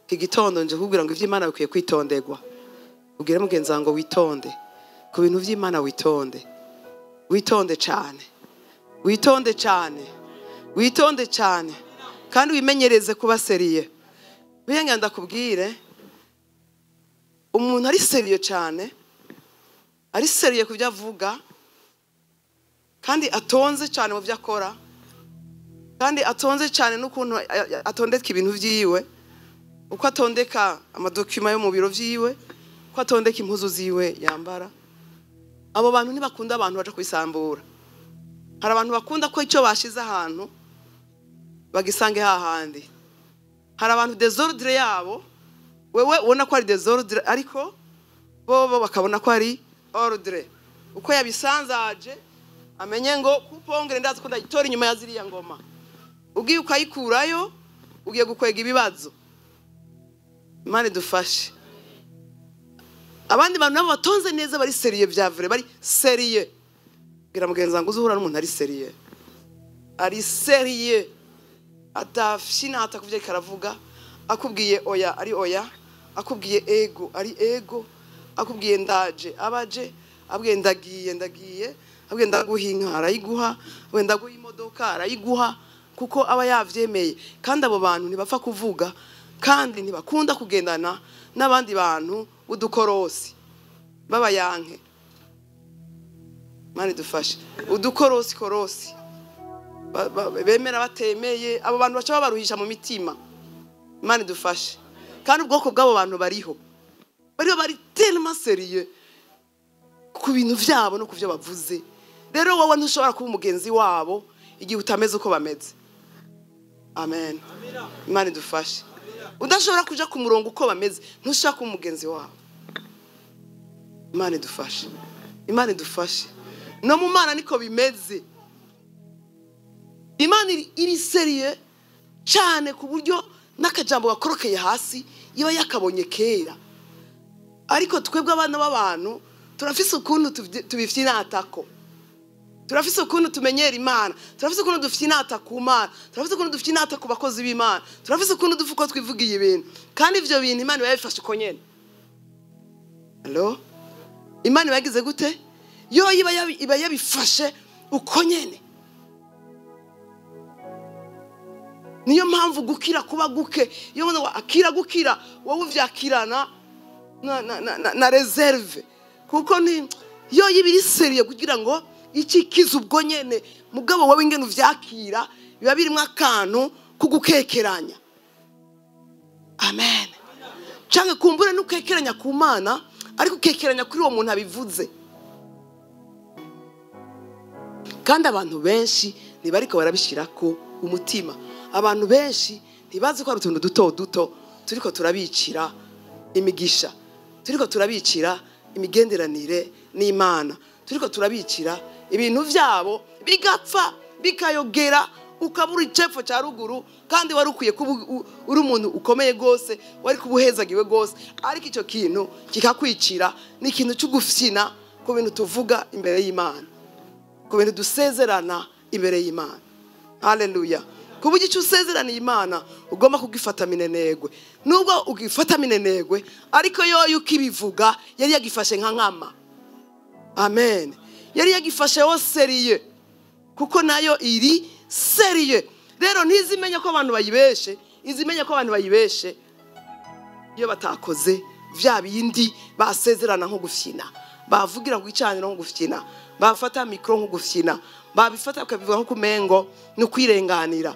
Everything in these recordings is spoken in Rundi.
Iki gitondo nje kukubwira ngo ivy'Imana bikwiye kwitonderwa. Ubwire mugenzi wawe ngo witonde ku bintu vy'Imana, witonde, witonde cyane, witonde cyane, witonde cyane, kandi wimenyereze kuba sérieux. Bihenga ndakubwire, umuntu ari sérieux cyane, ari sérieux ku byo avuga, kandi atonze cyane mu byo akora, kandi atonze cyane n'ukuntu atondeka ibintu vyiwe, uko atondeka ama documents yo mu biro vyiwe, uko atondeka impuzu ziwe yambara. Abo bantu ntibakunda abantu baja kubisambura. Hari abantu bakunda ko icyo bashize ahantu bagisange hahandi. Hari abantu désordre yabo, wewe ubona ko ari désordre, ariko bo bakabona ko ari ordre. Uko yabisanzaje, amenye ngo kupongere ndazi ko ndayitora inyuma ya ziriya ngoma. Ugiye ukayikurayo, ugiye gukwega ibibazo. Imana idufashe. Abandi bantu nabo batonze neza, bari sérieux bya vrai, bari sérieux. Bwira mugenzi wangu, uzuhura n'umuntu ari sérieux, ari sérieux, atafyina atakuvye karavuga. Akubwiye oya ari oya, akubwiye ego ari ego, akubwiye ndaje abaje, abwiye ndagiye ndagiye, abwiye ndaguha inka arayiguha, abwiye ndaguha imodoka arayiguha, kuko aba yavyemeye. Kandi abo bantu ntibapfa kuvuga, kandi ntibakunda kugendana n'abandi bantu udukorosi b'abayanke. Mani dufashe. Udukorosi korosi bemera batemeye, abo bantu baca babaruhisha mu mitima. Imana idufashe. Kandi ubwoko bw'abo bantu bariho, bariho, bari tellement sérieux ku bintu vyabo no ku byo bavuze. Rero wowe ntushobora kuba umugenzi wabo igihe utameze uko bameze. Amen. Imana idufashe. Udashobora kuja ku murongo uko bameze, ntushobora kuba umugenzi wabo. Imana idufashe, Imana idufashe. No mu Mana niko bimeze. Imana iri sérieux cyane, ku buryo n'akajambo gakorokeye hasi iba yakabonye kera. Ariko twebwe abana b'abantu turafise ukuntu tubifyinatako, turafise ukuntu tumenyera Imana, turafise ukuntu dufyinata ku Mana, turafise ukuntu dufyinata ku bakozi b'Imana, turafise ukuntu dufa uko twivugiye ibintu. Kandi ivyo bintu Imana iba yabifashe uko nyene. Allo, Imana iba yagize gute? Yo iba yabifashe uko nyene. Niyo mpamvu gukira kuba guke. Iyo ubona ngo akira gukira, wowe uvyakirana na réserve, kuko ni yo yibiri sérieux kugira ngo ikikize ubwo nyene. Mugabo wowe ingene uvyakira biba birimo akantu kugukekeranya. Amen. Canke kumbure nukekeranya ku Mana, ariko ukekeranya kuri uwo muntu abivuze. Kandi abantu benshi ntibariko barabishirako umutima. Abantu benshi ntibazi ko ari utuntu duto duto turiko turabicira imigisha, turiko turabicira imigenderanire n'Imana, turiko turabicira ibintu vyabo, bigapfa bikayogera, ukabura icepfo cya ruguru. Kandi wari ukwiye kuba uri umuntu ukomeye rwose, wari kuba uhezagiwe rwose, ariko icyo kintu kikakwicira. Ni ikintu cy'ugufyina ku bintu tuvuga imbere y'Imana, ku bintu dusezerana imbere y'Imana. Haleluya. Ku buryo icyo usezeraniye Imana ugomba kugifata minenegwe. Nubwo ugifata minenegwe, ariko yoyo ukibivuga yari yagifashe nka nkama. Amen. Yari yagifashe au sérieux, kuko nayo iri sérieux. Rero ntizimenya ko abantu bayibeshe, izimenya ko abantu bayibeshe iyo batakoze vya bindi basezerana nko gufyina, bavugira ku gicaniro nko gufyina, bafata micro nko gufyina, babifata bakabivuga nko kumengo no kwirenganira.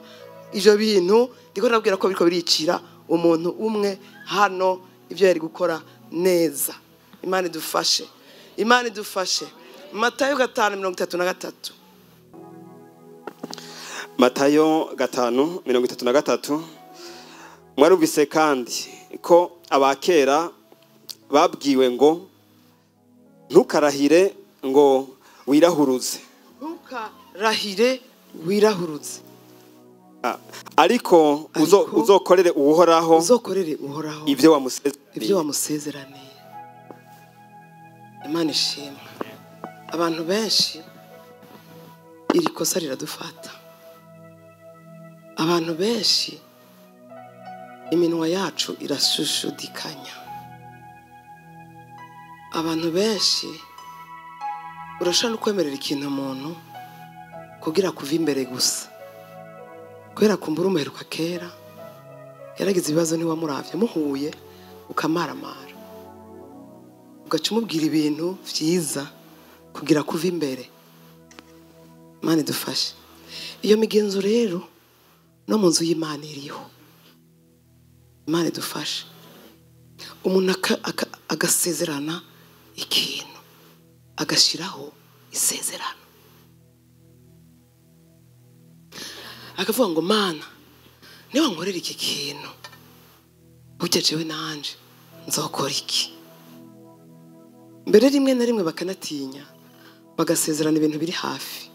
Ivyo bintu ndiko nabwira ko biriko biricira umuntu umwe hano ibyo yari gukora neza. Imana idufashe, Imana idufashe. Matayo 5:33. Matayo 5:33. Mwarumvise kandi ko abakera babwiwe ngo: "Ntukarahire ngo wirahuruze." Ntukarahire wirahuruze. Ah, ariko Ariko uzokorere Uhoraho uzokorere Uhoraho ibyo wamusezeraniye. Ibyo wamusezeraniye. Imana ishimwe. Abantu benshi iri kosa riradufata. Abantu benshi Iminwa yacu irashushudikanya. Abantu benshi urashobora no kwemerera ikintu umuntu kugira kuva imbere gusa, kubera kumbura umuheruka kera yaragize ibibazo ntiwamuravye, muhuye ukamaramara ugaca umubwira ibintu vyiza kugira kuva imbere. Imana idufashe. Iyo migenzo rero no mu nzu y'Imana iriho. Imana idufashe. Umuntu agasezerana ikintu, agashiraho isezerano, akavuga ngo Mana niba nkorera iki kintu burya jewe nanje nzokora iki. Mbere rimwe na rimwe bakanatinya bagasezerana ibintu biri hafi.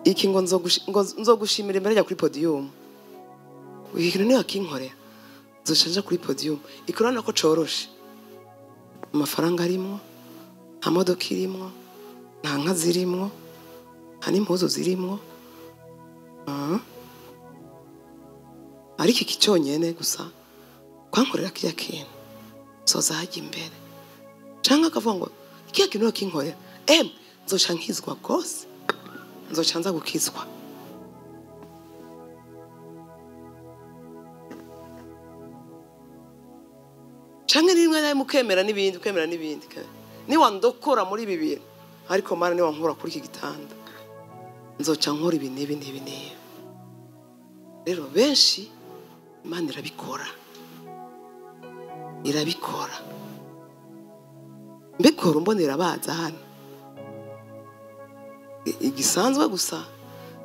Iki ngo nzogushimira imbere ya kuri podium, iki kintu niba kinkorera nzoca kuri podium. Ikorana ko coroshe, amafaranga arimwo, nta modoka irimwo, nta nka zirimwo, nta n'impuzu zirimwo, ariko iki cyonyene gusa kwankorera kiriya kintu nzoza hajya imbere. Canke akavuga ngo kiriya kintu kinkorera nzoca nkizwa rwose, nzoca nza gukizwa. Canke rimwe nawe mukemera n'ibindi, ukemera n'ibindi, niwa ndokora muri ibi bintu, ariko Mana niwa nkura kuri iki gitanda nzoca nkora ibi n'ibi n'ibi n'ibi. Rero benshi Imana irabikora, irabikora. Mbikora umbonera baza hano igisanzwe gusa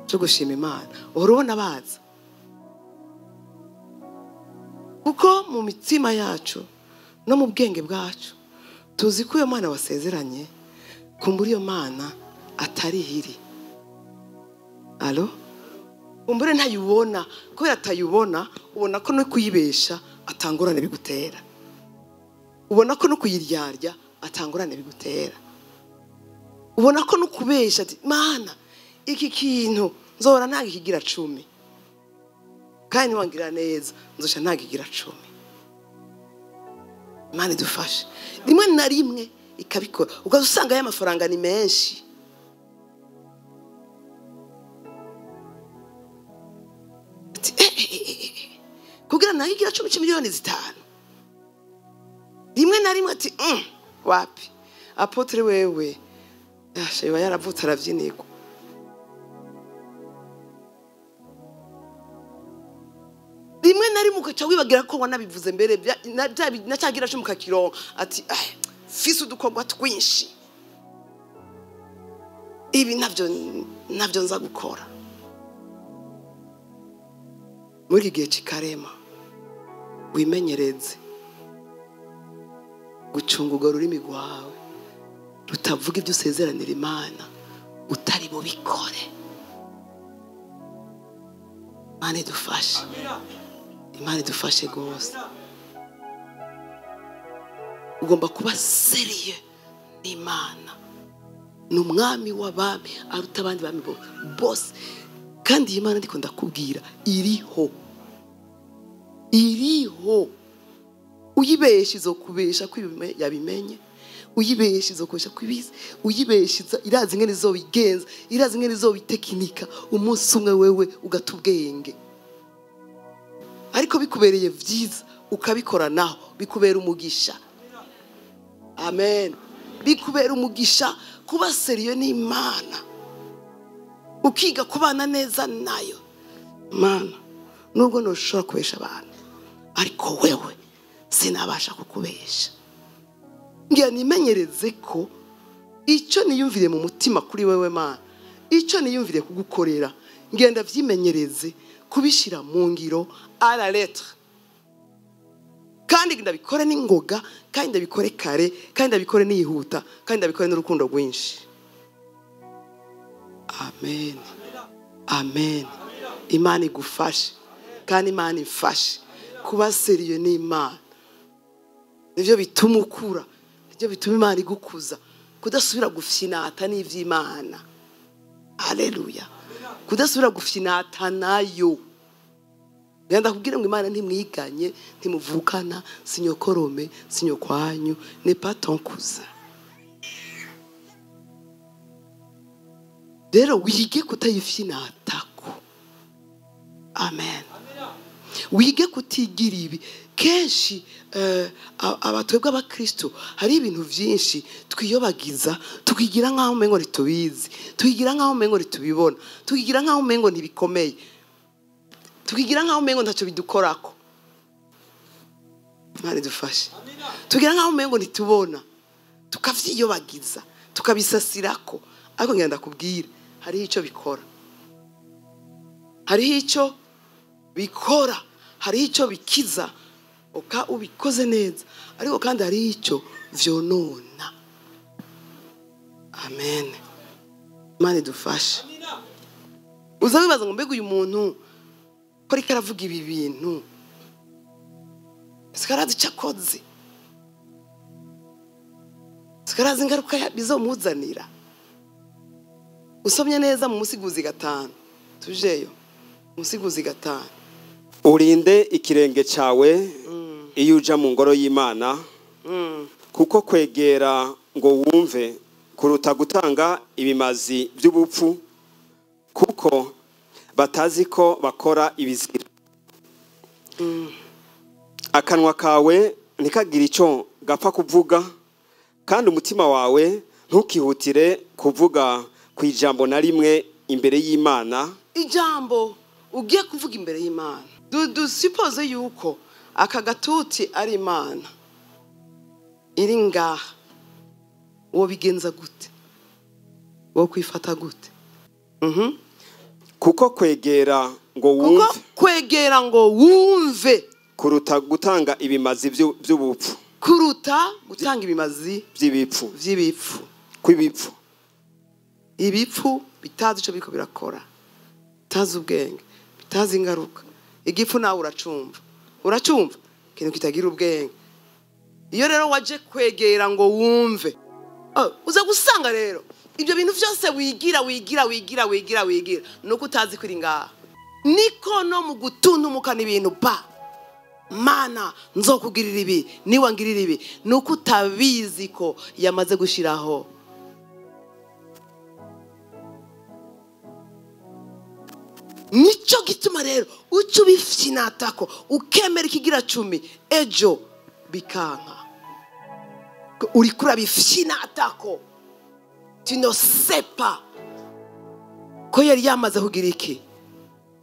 cyo gushima Imana, uhora ubona baza, kuko mu mitima yacu no mu bwenge bwacu tuzi ko iyo Mana wasezeranye kumbura iyo Mana atari hiri. Alo, kumbure ntayibona, kubera atayibona ubona ko no kuyibesha atangurane bigutera, ubona ko no kuyiryarya atangurane bigutera, ubona ko no kubesha ati Mana iki kintu nzora ntaga ikigira 10 kandi wangira neza nzoca ntaga ikigira 10. Imana idufashe. Rimwe na rimwe ikabikora, ukaza usanga aya mafaranga ni menshi. Ati kugira nayo igira 10 miliyoni 5. Rimwe na rimwe ati wapi apotre wewe yasha yaravutse aravyinigwa. Rimwe na rimwe ugaca wibagira ko wanabivuze mbere na cyagira cyo mukakironka ati fise udukorwa twinshi, ibi navyo nza gukora. Muri iki gihe cikarema wimenyereze gucunga urwo rurimi rwawe rutavuga ibyo usezeranira Imana utari bubikore. Imana idufashe, Imana idufashe rwose. Ugomba kuba seriye n'Imana. Ni umwami w'abami aruta abandi bami bose, kandi iyi Mana ndiko ndakubwira iriho, iriho. Uyibesha izokubesha ko yabimenye, uyibesha izokubesha ko ibizi, uyibesha irazi ingene izobigenza, irazi ingene izobitekinika, umunsi umwe wewe ugata ubwenge. Ariko bikubereye vyiza ukabikora naho bikubera umugisha. Amen. Bikubera umugisha kuba seriyo n'Imana, ukiga kubana neza nayo. Mana nubwo ntushobora kubesha abantu, ariko wewe sinabasha kukubesha. Ngira nimenyereze ko icyo niyumvire mu mutima kuri wewe Mana, icyo niyumvire kugukorera, ngenda vyimenyereze kubishira mu ngiro à la lettre, kandi ndabikore n'ingoga, kandi ndabikore kare, kandi ndabikore nihuta, kandi ndabikore n'urukundo rwinshi. Amen, amen. Imana igufashe kandi Imana ifashe kuba seriyo n'Imana. Nivyo bituma ukura, nivyo bituma Imana igukuza, kudasubira gufyinata n'ivy'Imana. Haleluya. Kudasubira gufyinata nayo. Ngenda kubwira ngo Imana ntimwiganye, ntimuvukana, sinyokorome, sinyokwanyu, n'est pas ton cousin. Rero wige kutayifyinatako. Amen. Wige kutigira ibi. Kenshi abatwebwe abakristo hari ibintu byinshi twiyobagiza, tukigira nkaho umengo ntitubizi, tukigira nkaho umengo ntitubibona, tukigira nkaho umengo ntibikomeye, tukigira nkaho umengo ntacyo bidukorako. Imana idufashe. Tukigira nkaho umengo ntitubona, tukavyiyobagiza, tukabisasirako. Ariko ngenda kubwira hariho icyo bikora, hariho icyo bikora, hariho icyo bikiza uka ubikoze neza, ariko kandi hariho icyo vyonona. Amen. Imana idufashe. Uza wibaza ngo mbega uyu muntu ko ariko aravuga ibi bintu, sikarazi icyo akoze, sikarazi ingaruka bizomuzanira. Usomye neza mu Musiguzi 5, tujeyo Musiguzi 5. Urinde ikirenge cyawe iyo uja mu ngoro y'Imana, kuko kwegera ngo wumve kuruta gutanga ibimazi by'ubupfu, kuko batazi ko bakora ibizira. Akanwa kawe ntikagira icyo gapfa kuvuga, kandi umutima wawe ntukihutire kuvuga ku ijambo na rimwe imbere y'Imana. Ijambo ugiye kuvuga imbere y'Imana, dusuppose yuko aka gatuti ari Imana iri ngaha, wo bigenza gute? Wo kwifata gute? Kuko kwegera ngo wumve, kuko kwegera ngo wumve kuruta gutanga ibimazi by'ubupfu, kuruta gutanga ibimazi by'ibipfu, by'ibipfu, kw'ibipfu, ibipfu bitazi ico biko birakora, bitazi ubwenge, bitazi ingaruka. Igipfu nawe uracumva, uracumva ikintu kitagira ubwenge. Iyo rero waje kwegera ngo wumve, uza gusanga rero ibyo bintu byose wigira wigira wigira wigira wigira nuko utazi kuri ngaha. Niko no mu gutuntumuka n'ibintu pa mana nzokugirira ibi niwa ngirira ibi, nuko utabizi ko yamaze gushiraho. Nico gituma rero ucu bifyinatako ukemera ikigira 10 ejo bikanka, uri kura bifyinatako. Tu ne sais pas ko yari yamaze kugira iki,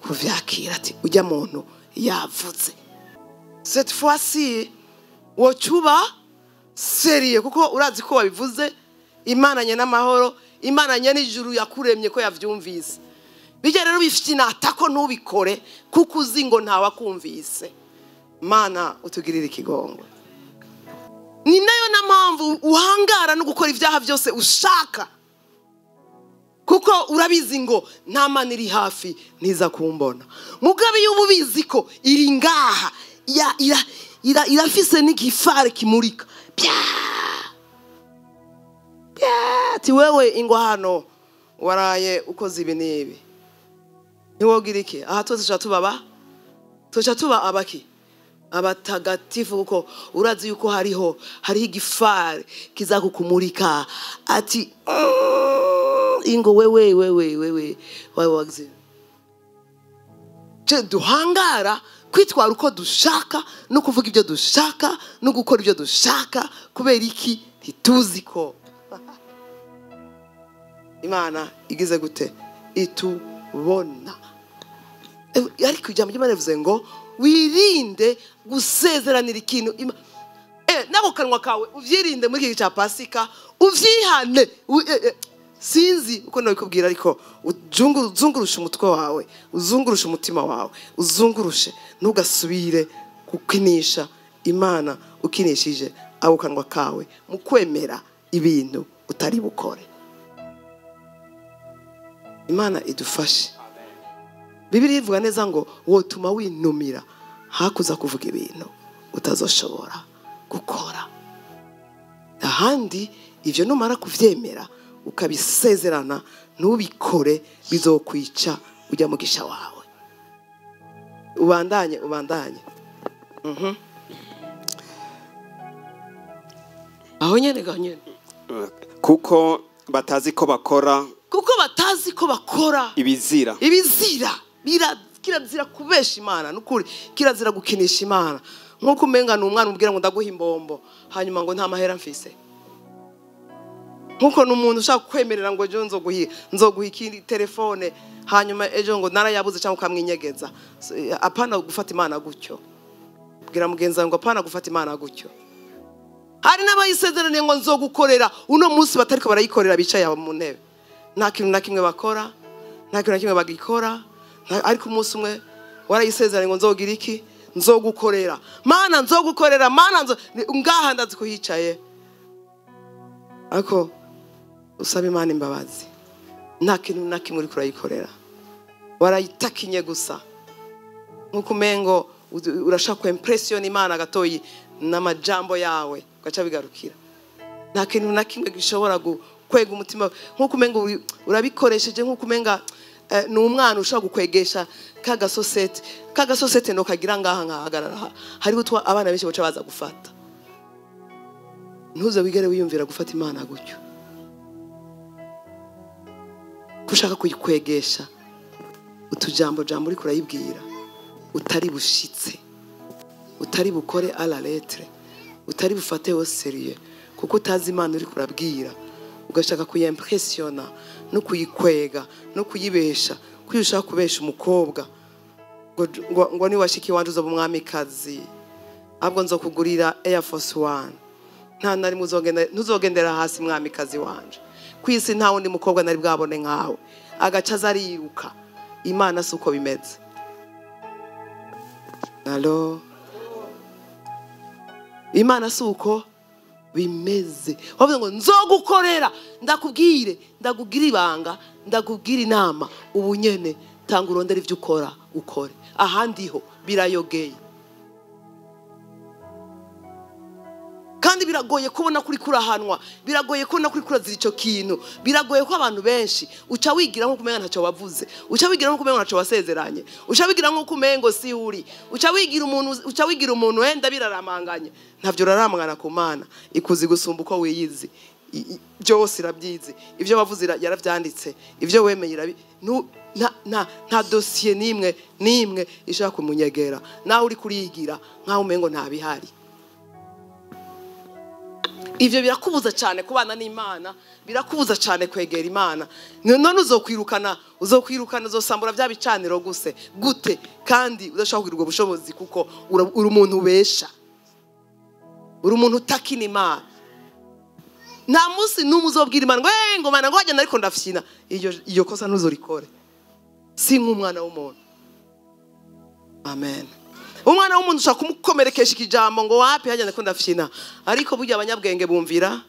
kuvyakira ati ujya muntu yavuze. Cette fois-ci wocuba sérieux, kuko urazi ko wabivuze. Imana nye n'amahoro, Imana nye n'ijuru yakuremye ko yavyumvise. Bijya rero bifyinatako ntubikore kuko uzi ngo ntawakumvise. Mana utugirire ikigongo. Ni nayo na mpamvu uhangara no gukora ibyaha byose ushaka, kuko urabizi ngo nta Mana iri hafi ntiza kumbona. Mugabe iyo ubizi ko iri ngaha, irafise n'igifare kimurika pya pya, ati wewe ingo hano waraye ukoze ibi n'ibi, ntiwogira iki? Aha twese tuba tuca tuba abaki abatagatifu, kuko urazi yuko hariho igifare kizakukumurika ati ingo wewe wewe wewe wewe wagize. Je duhangara kwitwara uko dushaka no kuvuga ibyo dushaka no gukora ibyo dushaka, kubera iki? Ntituzi ko Imana igize gute itubona. Ariko ijambo ry'Imana rivuze ngo wirinde gusezeranira ikintu nako kanwa kawe uvyirinde muri iki cya Pasika, uvyihane. Sinzi uko nabikubwira, ariko uzungurushe umutwe wawe, uzungurushe umutima wawe, uzungurushe, ntugasubire gukinisha Imana ukinishije abo kanwa kawe mu kwemera ibintu utari bukore. Imana idufashe. Bibiliya ivuga neza ngo wotuma winumira hakuza kuvuga ibintu utazoshobora gukora. Ahandi ivyo numara kuvyemera ukabisezerana ntubikore, bizokwica ujya mugisha wawe. Ubandanye ubandanye. Aho nyene ganyene. Kuko batazi ko bakora, kuko batazi ko bakora ibizira. Ibizira kirazira kubesha Imana nukuri, kirazira gukinisha Imana. Nkuko umenga ni umwana ubwira ngo ndaguha imbombo hanyuma ngo nta mahera mfise. Nkuko n'umuntu ushaka kwemerera ngo ejo nzoguha ikindi telefone hanyuma ejo ngo narayabuze cyangwa ukamwinyegeza. Apana gufata Imana gutyo. Bwira mugenzi wawe ngo apana gufata Imana gutyo. Hari n'abayisezeraniye ngo nzogukorera uno munsi batariko barayikorera, bicaye mu ntebe. Nta kintu na kimwe bakora, nta kintu na kimwe bagikora, ariko umunsi umwe warayisezeraniye ngo nzogira iki? Nzogukorera. Mana nzogukorera, mana ngaha ndazi ko hicaye. Ariko usaba Imana imbabazi. Nta kintu na kimwe uriko urayikorera. Warayitakinye gusa. Nkuko umengo urashaka ku impression Imana gatoyi n'amajambo yawe ugaca bigarukira. Nta kintu na kimwe gishobora kwega umutima. Nkuko umengo urabikoresheje, nkuko umenga ni umwana ushaka gukwegesha kagasosete. Kagasosete no kagira ngaha nkahagarara. Hariho abana benshi baca baza gufata. Ntuze wigere wiyumvira gufata Imana gutyo. Kushaka kuyikwegesha utujambo jambo uri kurayibwira utari bushitse, utari bukore à la lettre, utari bufate au sérieux, kuko utazi Imana uri kurabwira, ugashaka kuyimpressiona no kuyikwega no kuyibesha. Kuyo ushaka kubesha umukobwa ngo ni washiki wanje uzoba umwamikazi, ahubwo nzokugurira Air Force One, nta nari muzogenda, ntuzogendera hasi mwamikazi wanje. Kwisi nta wundi mukobwa nari bwabone nkawe. Agaca azariruka. Imana si uko bimeze. Allo, Imana si uko bimeze. Wavuze ngo nzogukorera, ndakubwire, ndakubwira ibanga, ndakubwira inama, ubu nyene tanga urondera ivyo ukora ukore. Ahandi ho birayogeye. Kandi biragoye kubona kuri kurahanwa, biragoye kubona kuri kurazira ico kintu, biragoye ko abantu benshi uca wigira nko kumenga ntaco wavuze, uca wigira nko kumenga ntaco wasezeranye, uca wigira nko kumengo si uri, uca wigira umuntu, uca wigira umuntu wenda biraramanganye. Ntavyo raramangana ku Mana, ikuzi gusumba uko wiyizi. Byose irabyizi, ivyo wavuze yaravyanditse, ivyo wemeye irabi. Nta dossier nimwe nimwe ishaka kumunyegera. Nawe uri kuriyigira nkaho umengo nta bihari. Ivyo birakubuza cyane kubana n'Imana, birakubuza cyane kwegera Imana. None uzokwirukana, uzokwirukana uzosambura bya bicaniro guse gute, kandi udashaka kugira ubwo bushobozi kuko uri umuntu ubesha, uri umuntu utakina Imana. Nta munsi n'umwe uzobwira Imana ngo ngo mana ngo wajya ariko ndafyina. Iyo kosa ntuzorikore. Si nk'umwana w'umuntu. Amen. Umwana w'umuntu ushaka kumukomerekesha ikijambo ngo wapi hajya ndiko ndafyina, ariko burya abanyabwenge bumvira.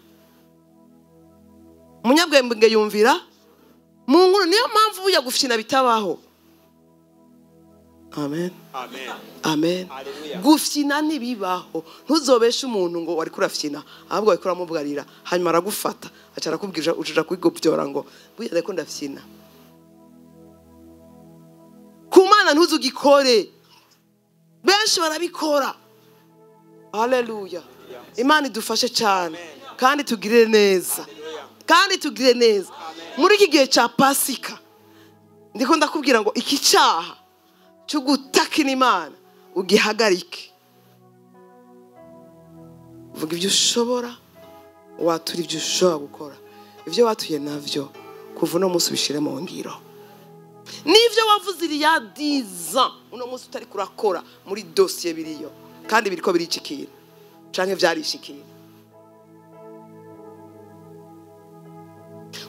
Umunyabwenge yumvira mu nkuru. Niyo mpamvu burya gufyina bitabaho. Amen. Amen. Amen. Gufyina ntibibaho. Ntuzobeshe umuntu ngo wari kurafyina, ahubwo wari kuramubwarira, hanyuma aragufata aca arakubwira uja kwigopyora ngo burya ndiko ndafyina. Ku Mana ntuzugikore. Benshi barabikora. Haleluya. Imana idufashe cyane kandi tugirire neza. Kandi tugirire neza. Muri iki gihe cya Pasika ndiko ndakubwira ngo iki cyaha cyo gutakina Imana ugihagarike. Vuga ibyo ushobora, watura ibyo ushobora gukora. Ibyo watuye navyo kuva uno munsi ubishire mu ngiro. Nivyo wavuze iriya 10 ans uno munsi utari kurakora muri dossier biriyo, kandi biriko biricikira canke vyarishikira.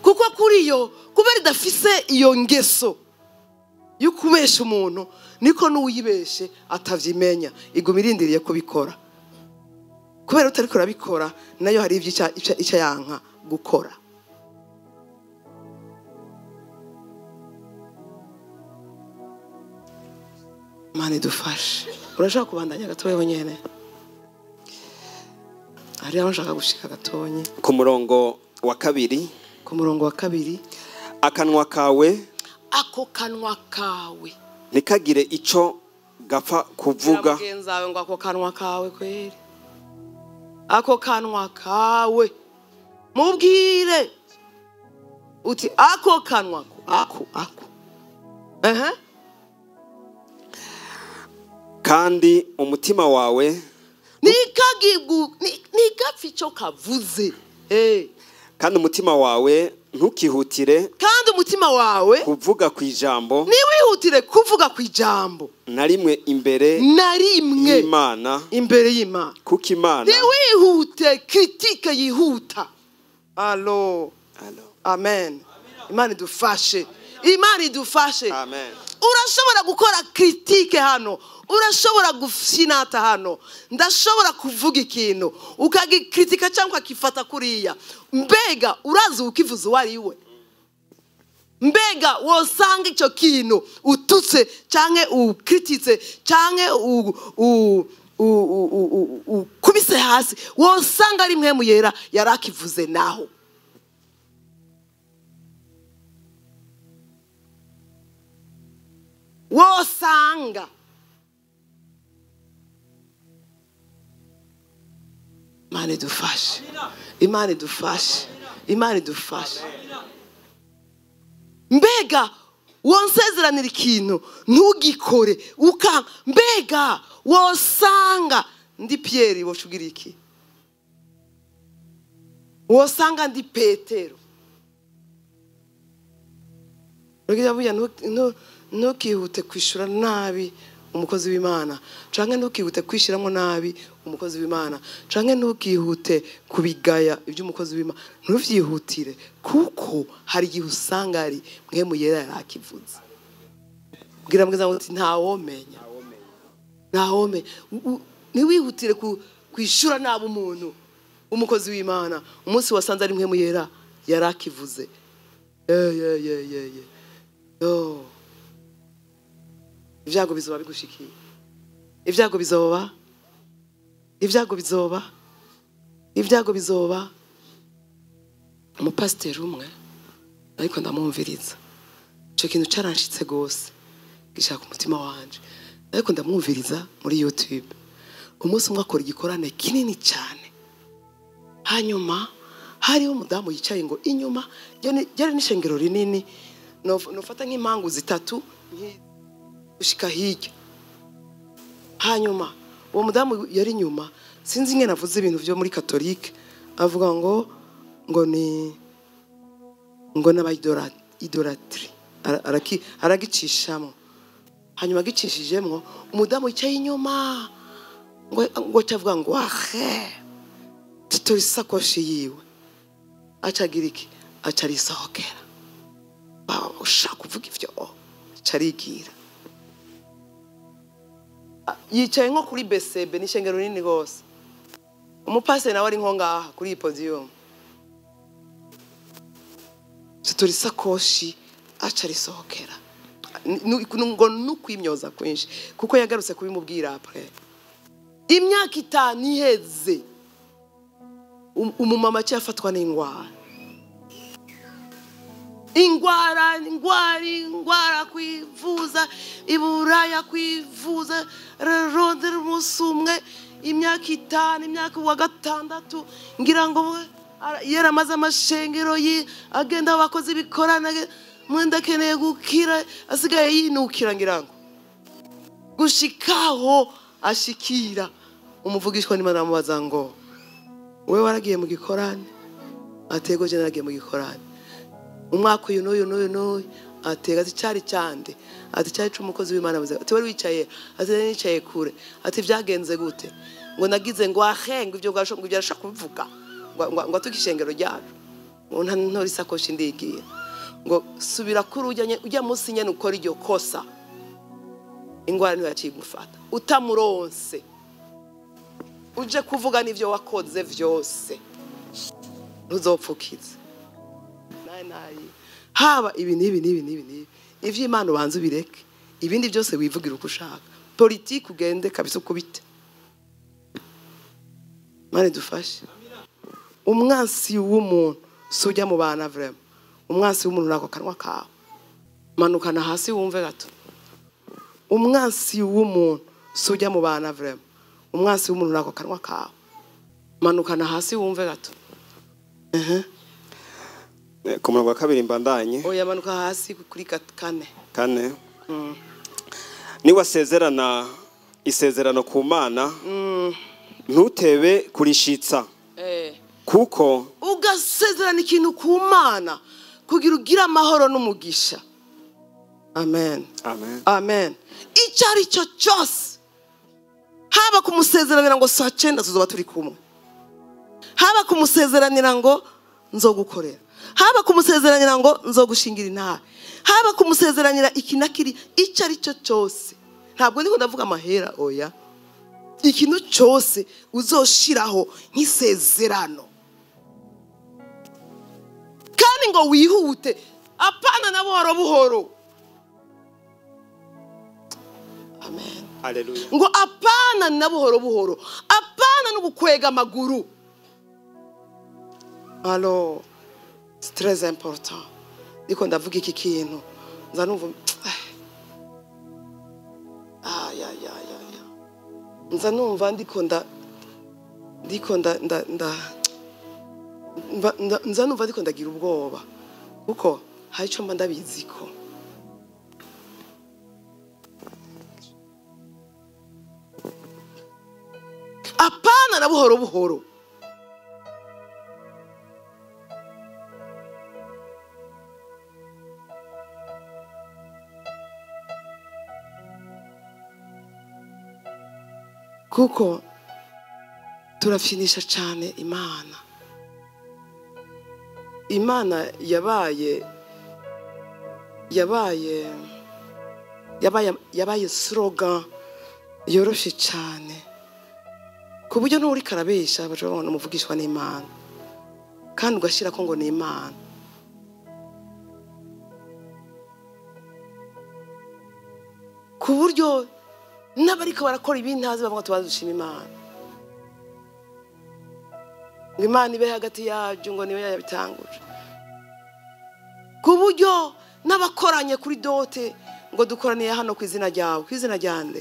Kuko kuri yo kubera idafise iyo ngeso yo kubesha umuntu, niko n'uyibeshe atavyimenya, iguma irindiriye kubikora. Kubera utari kurabikora nayo hari ivyo ica yanka gukora. Mane dufashe. Urashaka kubandanya gatoya wenyene? Ari aho nshaka gushika gatonye. Ku murongo wa kabiri. Ku murongo wa kabiri. Akanwa kawe, ako kanwa kawe ntikagire ico gapfa kuvuga. Mugenzi wawe ngo ako kanwa kawe kweri, ako kanwa kawe mubwire uti ako kanwa ako ako. Kandi umutima wawe nigapfa icyo kavuze. Kandi umutima wawe ntukihutire, kandi umutima wawe kuvuga ku ijambo, ntiwihutire kuvuga ku ijambo na rimwe imbere, na rimwe y'Imana, imbere y'Imana, kuko Imana ntiwihute critique yihuta. Allo, amen. Imana idufashe, Imana idufashe. Amen. Urashobora gukora critique hano, urashobora gufinata hano, ndashobora kuvuga ikintu ukagikritika cyangwa ukakifata kuriya. Mbega urazi ukivuza uwo ari we? Mbega wosanga icyo kintu ututse cyangwa ukrititse cyangwa ukubise hasi, wosanga ari mwe muyera yarakivuze naho. Wosanga Imana idufashe, Imana idufashe, Imana idufashe. Mbega wonsezeranira ikintu ntugikore uka, mbega wosanga ndi Pierre wocugira iki, wosanga ndi Petero. Rugira ntukihute kwishura nabi umukozi w'Imana, canke ntukihute kwishiramo nabi umukozi w'Imana, canke ntukihute kubigaya iby'umukozi w'Imana, ntuvyihutire kuko hari igihe usanga ari mwe muyera yarakivuze. Bwira mwiza ngo ntawomenya, ntawomenya. Ntiwihutire kwishura nabi umuntu umukozi w'Imana umunsi wasanze ari mwe muyera yarakivuze. Yo. Ibyago bizoba bigushikiye, ibyago bizoba, ibyago bizoba, ibyago bizoba. Umupasiteri umwe ariko ndamwumviriza, icyo kintu cyaranshitse gose gishaka umutima wanje, ariko ndamwumviriza muri YouTube. Umunsi umwe akora igikorane kinini cyane, hanyuma hariho umudamu yicaye ngo inyuma ryari n'ishengero rinini, nofata nk'impangu zitatu gushika hirya. Hanyuma uwo mudamu yari inyuma, sinzi ingene avuze ibintu byo muri Katolike, avuga ngo ngo ni ngo n'abayidolatri aragicishamo. Hanyuma agicishijemwo umudamu yicaye inyuma ngo ngo acavuga ngo ahe titori sakoshi yiwe, acagira iki, acarisohokera. Baba ushaka kuvuga ivyo acarigira. Yicaye nko kuri BCB n'ishengero rinini gose. Umupasiteri nawe ari nko ngaha kuri iyi podium. Titori sakoshi acarisohokera. Ngo nukwimyoza kwinshi kuko yagarutse kubimubwira après. Imyaka 5 iheze umumama cyafatwa n'ingwara. Ingwara, ingwara, ingwara kwivuza iburaya kwivuza rondera umunsi umwe imyaka 5 imyaka wa 6 ngira ngo yaramaze amashengero agenda abakozi bikorana mwenda akeneye gukira asigaye yinukira ngira ngo gushikaho ashikira umuvugishwa n'Imana amubaza ngo wewe waragiye mu gikorane? Atego je naragiye mu gikorane umwaka uyu n'uyu n'uyu n'uyu. Atega ati cyari cyande, ati cyari c'umukozi w'Imana avuze ati wari wicaye, ati nicaye kure, ati byagenze gute? Ngo nagize ngo ahenga ibyo ngo ibyo arashaka kubivuga ngo ngo atukishengero ryacu ngo nta isakoshi ndigiye ngo subira kuri ujya munsi nyene ukora iryo kosa, ingwara niyo yakigufata utamuronse uje kuvuga n'ivyo wakoze vyose ntuzopfukize. Nayi haba ibi n'ibi n'ibi n'ibi n'ibi ivy'Imana ubanza ubireke, ibindi byose wivugira uko ushaka, politiki ugende kabisa ukubite. Mane dufashe. Umwansi w'umuntu sujya mu bana vraiment, umwansi w'umuntu nako kanwa kawe, manukana hasi wumve gato. Umwansi w'umuntu si ujya mu bana vraiment. Umwansi w'umuntu nako kanwa kawe. Manukana hasi wumve gato. Ku murongo wa kabiri mbandanye. Oya manuka hasi kuri kane. Kane. Niwasezerana isezerano ku Mana, ntutebe kurishitsa. Kuko ugasezerana ikintu ku Mana kugira ugira amahoro n'umugisha. Amen. Amen. Amen. Icyo ari cyo cyose, haba kumusezeranira ngo saa 9 tuzoba turi kumwe, haba kumusezeranira ngo nzogukorera, haba kumusezeranira ngo nzogushingira intara, haba kumusezeranira iki na kiri, icyo ari cyo cyose. Ntabwo ndiko ndavuga amahera, oya. Ikintu cyose uzoshiraho nk'isezerano, kandi ngo wihute, apana na buhoro buhoro. Amen. Hallelujah. Ngo apana na buhoro buhoro, apana no gukwega amaguru. Alors, c'est très important. Ndiko ndavuga iki kintu, nza numva nza numva ndiko nda nza numva ndiko ndagira ubwoba, kuko hari ico mba ndabiziko. Apana na buhoro buhoro. Kuko turafinisha cyane Imana. Imana yabaye yabaye yabaye yabaye slogan yoroshe cyane, ku buryo n'uri karabesha bashobora kubona umuvugishwa n'Imana, kandi ugashira ko ngo ni Imana. Ku buryo n'abariko barakora ibintazi bavuga tubazushima Imana, ngo Imana ibe hagati yacu, ngo niyo yabitanguje. Ku buryo n'abakoranye kuri dote ngo dukoraniye hano ku izina ryawe, ku izina ryande,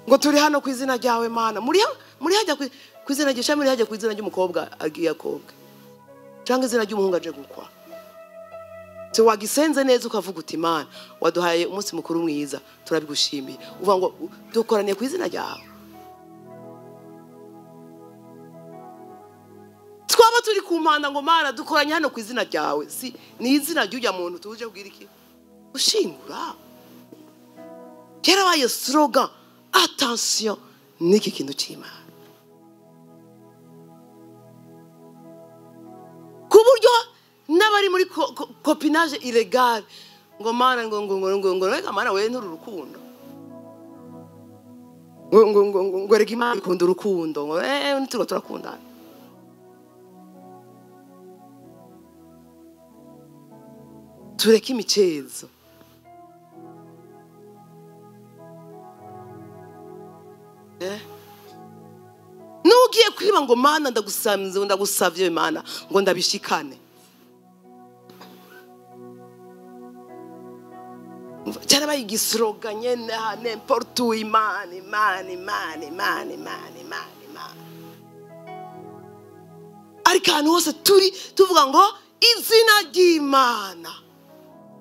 ngo turi hano ku izina ryawe Mana. Muri hajya ku izina rye, muri hajya ku izina ry'umukobwa agiye akobwa, cyangwa izina ry'umuhungu aje gukwa. Se wagisenze neza ukavuga uti Imana waduhaye umunsi mukuru mwiza, turabigushimiye, uvuga ngo dukoraniye ku izina ryawe. Twaba turi ku mpanda ngo Mana dukoranye hano ku izina ryawe, si ni izina ry'ujya muntu tuje kubwira iki ushingura. Cyarabaye slogan. Attention n'iki kintu cy'Imana, ku buryo n'abari muri copinage illegale ngo Mana ngo ngo ngo ngo ngo reka Mana we nturu rukundo, ngo ngo ngo ngo reka Imana ikunda urukundo, ngo nituro turakundana. Tureke imicezo. Nugiye kwiba ngo Mana ndagusanze, ndagusavye Mana ngo ndabishikane. Cyarabaye igislogan nyene, n'importe où, Imana Imana Imana Imana Imana Imana Imana. Ariko ahantu hose turi tuvuga ngo izina ry'Imana.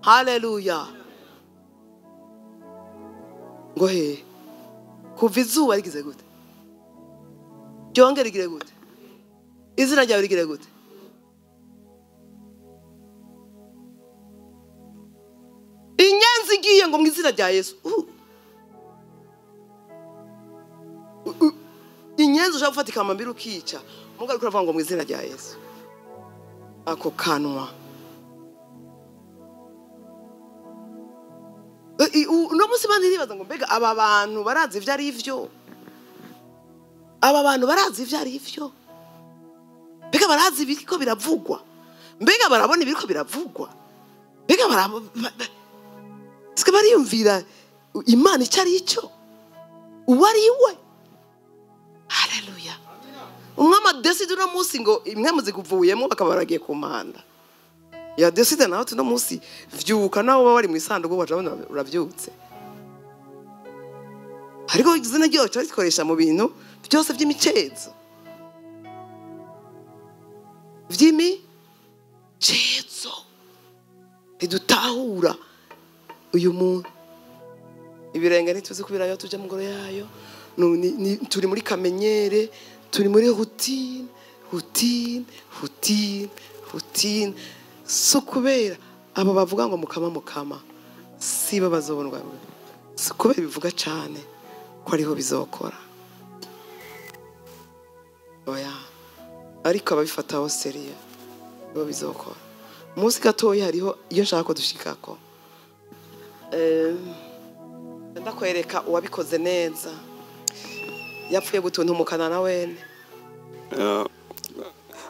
Haleluya. Ngo he kuva izuba rigize gute, ryongera rigire gute, izina ryawe rigire gute. Inyenzi igiye ngo mu izina rya Yesu. Inyenzi ushaka gufata ikamambiri ukica, muga ariko uravuga ngo mu izina rya Yesu. Ako kanwa. Uno munsi bandi ribaza ngo mbega aba bantu barazi ivyo ari ivyo, aba bantu barazi ivyo ari ivyo, mbega barazi ibiriko biravugwa, mbega barabona ibiriko biravugwa, mbega sike bariyumvira Imana icyo ari cyo, uwo ari we. Haleluya. Umwami adeside uno munsi ngo imwe muziguvuyemo bakaba baragiye ku mpanda. Ya décide nawe tuno munsi vyuka, nawe uba wari mu isanduku wajabona uravyutse. Ariko izina ryayo turarikoresha mu bintu byose by'imicezo, vy'imicezo. Ntidutahura uyu muntu. Ibirenge ntituzi kubirayo, tuja mu ngoro yayo. Turi muri kamenyere, turi muri routine, routine, routine, routine. So kubera abo bavuga ngo mukama mukama sibo bazobonwa, si kubera bivuga cane ko ariho bizokora, oya. Ariko ababifataho sérieux bo bizokora. Munsi gatoya hariho iyo nshaka ko dushikako. Ndakwereka uwabikoze neza yapfuye gutuntumukana na wene.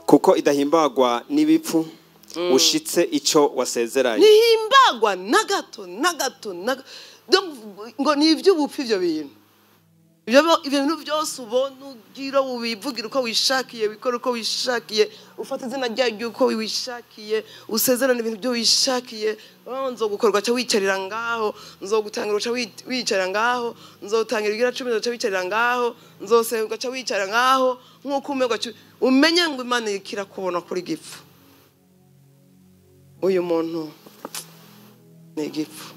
Kuko idahimbagwa n'ibipfu, ushitse ico wasezeranye. Ntihimbagwa na gato na gato na Donc ngo ni iby'ubupfu ivyo bintu, ibyo bintu byose ubona ugira, ubivugira uko wishakiye, wikora uko wishakiye, ufata izina ryayo uko wishakiye, usezerana ibintu byo wishakiye. Oh, nzogukorwa ca wicarira ngaho, nzogutangira uca wicarira ngaho, nzotangira igira 10 uca wicarira ngaho, nzosenga uca wicarira ngaho, nkuko umenga umenye ngo Imana ikira kubona kuri gipfu. Uyu muntu ni igipfu,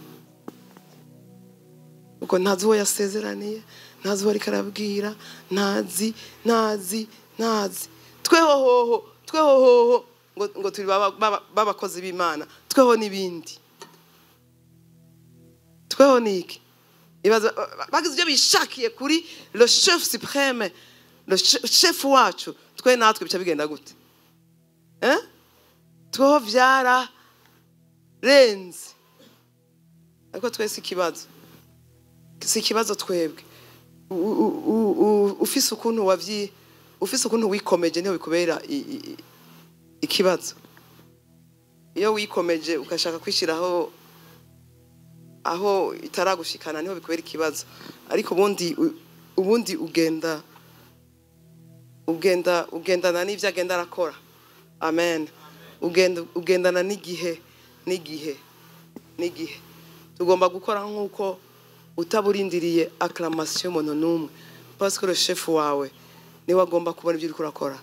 uko ntazi uwo yasezeraniye, ntazi uwo ariko arabwira, ntazi, ntazi, ntazi. Tweho hoho, tweho hoho ngo turi b'abakozi b'Imana, tweho n'ibindi, tweho niki. Ibaza bagize ibyo bishakiye kuri le chef suprême, le chef wacu, twe natwe bica bigenda gute? Tweho vyara renze. Ariko twese ikibazo si ikibazo twebwe. Ufise ukuntu wavyi, ufise ukuntu wikomeje, niho bikubera ikibazo. Iyo wikomeje ukashaka kwishiraho aho itaragushikana, niho bikubera ikibazo. Ariko ubundi ugenda ugenda ugendana n'ivyo agenda arakora. Amen. Ugenda ugendana n'igihe, n'igihe, n'igihe. Tugomba gukora nk'uko utaburindiriye acclamation y'umuntu n'umwe, parce que le chef wawe niwe agomba kubona ibyo uriko urakora.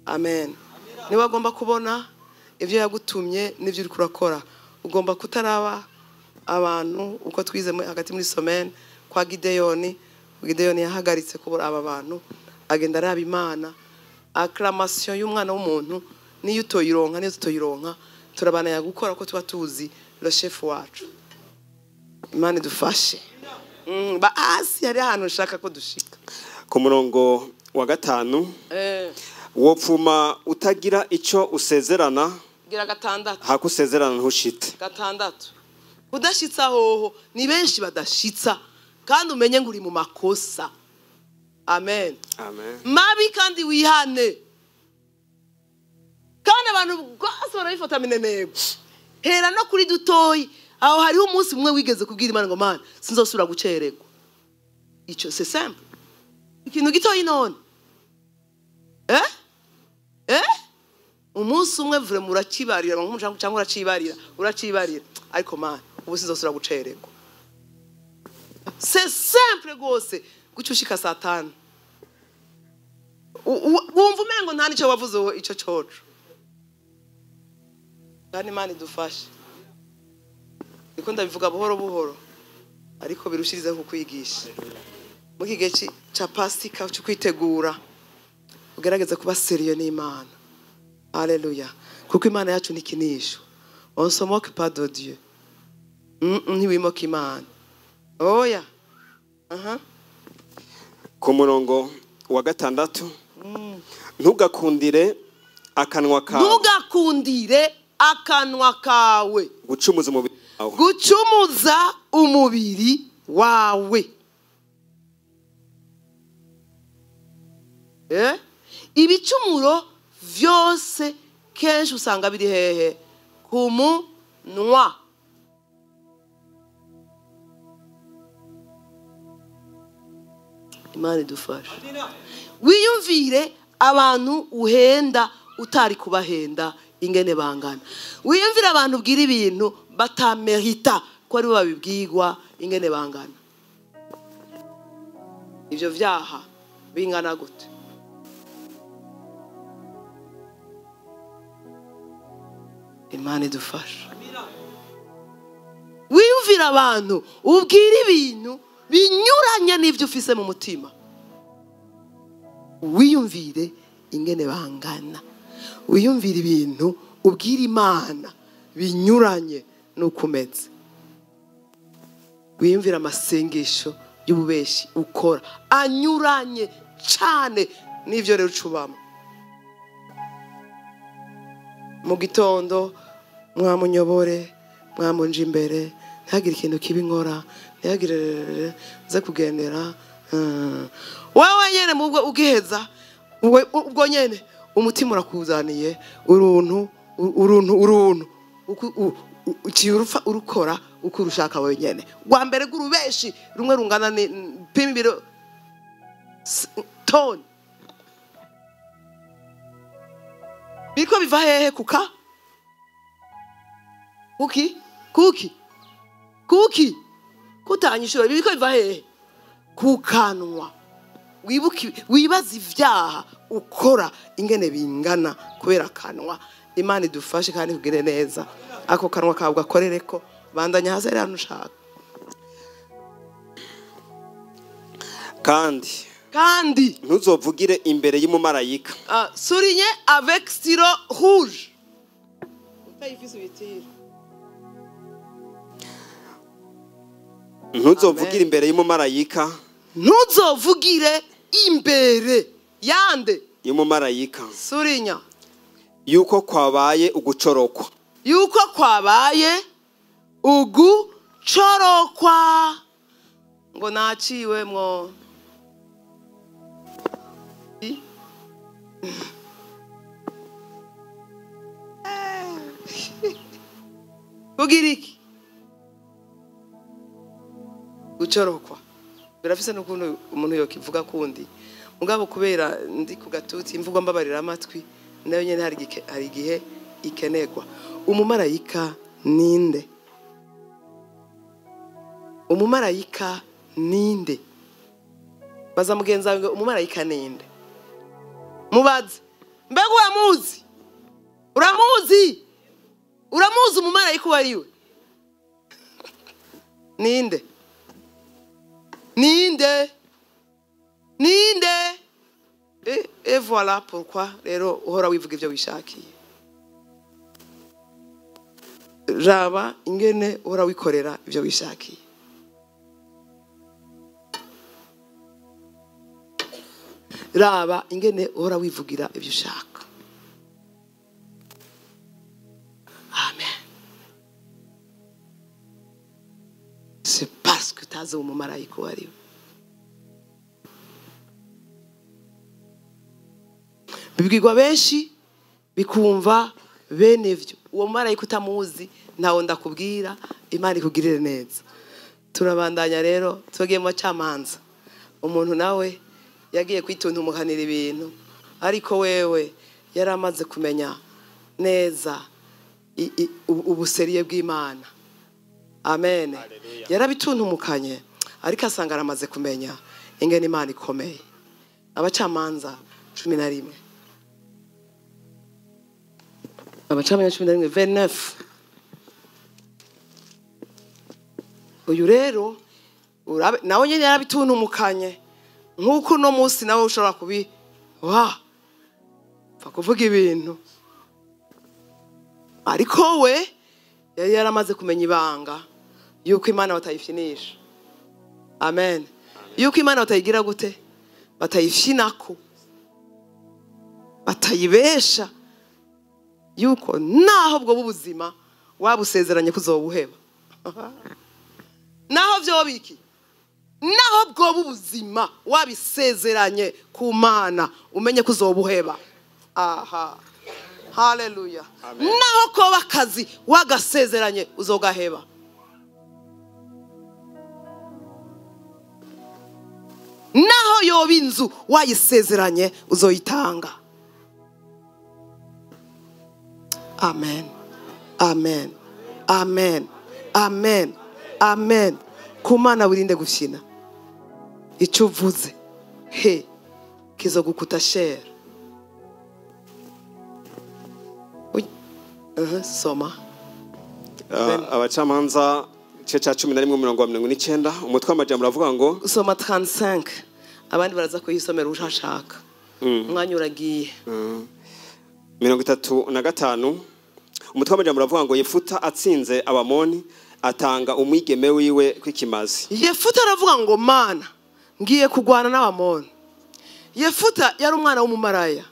Amen. Niwe agomba kubona ibyo yagutumye n'ibyo uriko urakora. Ugomba kutaraba abantu, uko twize hagati muri semaine kwa Gideyoni. Gideyoni yahagaritse kubura aba bantu, agenda araba Imana. Acclamation y'umwana w'umuntu niyo utoyironka, niyo tutoyironka, turabana yagukora ko tuba tuzi le chef wacu. Imana idufashe. Ba asi hari ahantu ushaka ko dushika. Ku murongo wa 5, wopfuma utagira ico usezerana, gira 6, hakusezerana ntushite. 6. Udashitsa hoho ni benshi badashitsa, kandi umenye ngo uri mu makosa. Amen. Amen. Mabi kandi wihane. Kandi abantu bose barabifata minenebo. Hera no kuri dutoyi. Aho hariho umunsi umwe wigeze kubwira Imana ngo Mana sinzosubira gucererwa. Ico c'est simple. Ikintu gitoyi none. Umunsi umwe vure murakibarira nk'umucango cyangwa uracibarira, uracibarira. Ariko Mana ubu sinzosubira gucererwa. C'est simple gose gucushika Satani. Wumva umengo nta nico wavuze ico coco. Kandi Imana idufashe. Niko ndabivuga buhoro buhoro, ariko birushiriza kukwigisha. Mu gihe ca Pasika cyo kwitegura, ugerageza kuba sérieux n'Imana. Haleluya. Kuko Imana yacu ntikinisho. On se moque pas de Dieu. Ntiwimoka Imana. Oya. Aha. Ku murongo wa 6, ntugakundire akanwa kawe. Ntugakundire akanwa kawe gucumuza umubiri wawe. Gucumuza umubiri wawe. Ibicumuro vyose kenshi usanga biri hehe? Ku munwa. Imana idufashe. Wiyumvire abantu uhenda utari kubahenda ingene bangana. Wiyumvire abantu ubwira ibintu batamerita ko ari bo babibwirwa ingene bangana. Ivyo vyaha bingana gute? Imana idufasha. Wiyumvire abantu ubwira ibintu binyuranye n'ivyo ufise mu mutima. Wiyumvire ingene bangana. Wiyumvire ibintu ubwira Imana binyuranye n'uko umeze. Wiyumvire amasengesho y'ububeshi ukora anyuranye cyane n'ivyo rero ucubamo. Mu gitondo mwamunyobore, mwamunje imbere, ntihagire ikintu kibi nkora, ntihagire nze kugendera. Wewe nyene mubwo ugiheza, ubwo nyene umutima urakuzaniye uruntu uruntu uruntu uciye urukora uko urushaka wewe nyene. Rwa mbere rw'urubeshi rumwe rungana ni pima ibiro toni. Biriko biva hehe? Kuka kuki kuki kuki kutanyishura. Biriko biva hehe? Kukanwa. Wibuke wibaza ivyaha ukora ingene bingana kubera kanwa. Imana idufashe kandi kugire neza. Ako kanwa kawe gakorereko, bandanya hasi ari ushaka. Kandi ntuzovugire imbere y'umumarayika. Souligné avec stylo rouge. Utayifise ubitire. Ntuzovugire imbere y'umumarayika. Ntuzovugire imbere yande y'umumarayika. Souligna. Yuko kwabaye ugucorokwa. Yuko kwabaye ugucorokwa. Ngo naciwe mwo. Kugira iki? Gucorokwa. Birafise n'ukuntu umuntu yokivuga kundi. Mugabo kubera ndi ku gatuti imvugo mbabarira amatwi nayo nyene hari igihe ikenerwa. Umumarayika ninde? Umumarayika ninde? Baza mugenzi wawe ngo umumarayika ninde? Mubaze. Mbega uramuzi? Uramuzi? Uramuzi umumarayika uwo ari we? Ninde? Ninde? Ninde? Et voilà pourquoi rero uhora wivuga ivyo wishakiye. Raba ingene uhora wikorera ivyo wishakiye. Raba ingene uhora wivugira ivyo ushaka. Amen. C'est parce que utazi umumarayika uwo ari we. Bibwirwa benshi bikumva bene vyo. Uwo mumarayika utamuzi ntawo ndakubwira. Imana ikugirire neza. Turabandanya rero tugiye mu bacamanza. Umuntu nawe yagiye kwituntumukanira ibintu, ariko wewe yaramaze kumenya neza ubuseriye bw'Imana. Amen. Yarabituntumukanye ariko asanga aramaze kumenya ingene Imana ikomeye. Abacamanza 11. Abacamanza 11 29. Uyu rero nawe nyene yarabituntumukanye nkuko no munsi nawe ushobora kubi wa pfa kuvuga ibintu, ariko we yari yaramaze kumenya ibanga yuko Imana batayifinisha. Amen. Yuko Imana batayigira gute? Batayifinako, batayibesha, yuko naho bwo bubuzima wabusezeranye kuzobuheba. Naho vyo biki? Naho bwo bubuzima wabisezeranye ku Mana umenye kuzobuheba. Aha. Haleluya. Naho ko bakazi wagasezeranye uzogaheba. Naho yoba inzu wayisezeranye uzoyitanga. Amen, amen, amen, amen, amen. Ku Mana wirinde gufyina. Icyo uvuze he kizogukuta shere. Soma. Abacamanza igice cya 11 umurongo wa 49, umutwe w'amajambo uravuga ngo soma 35, abandi baraza kuyisomera ushashaka. Umwanya uragiye. 35, umutwe w'amajambo uravuga ngo Yefuta atsinze Abamoni atanga umwigeme wiwe kw'ikimazi. Yefuta aravuga ngo Mana, ngiye kugwana n'Abamoni. Yefuta yari umwana w'umumaraya,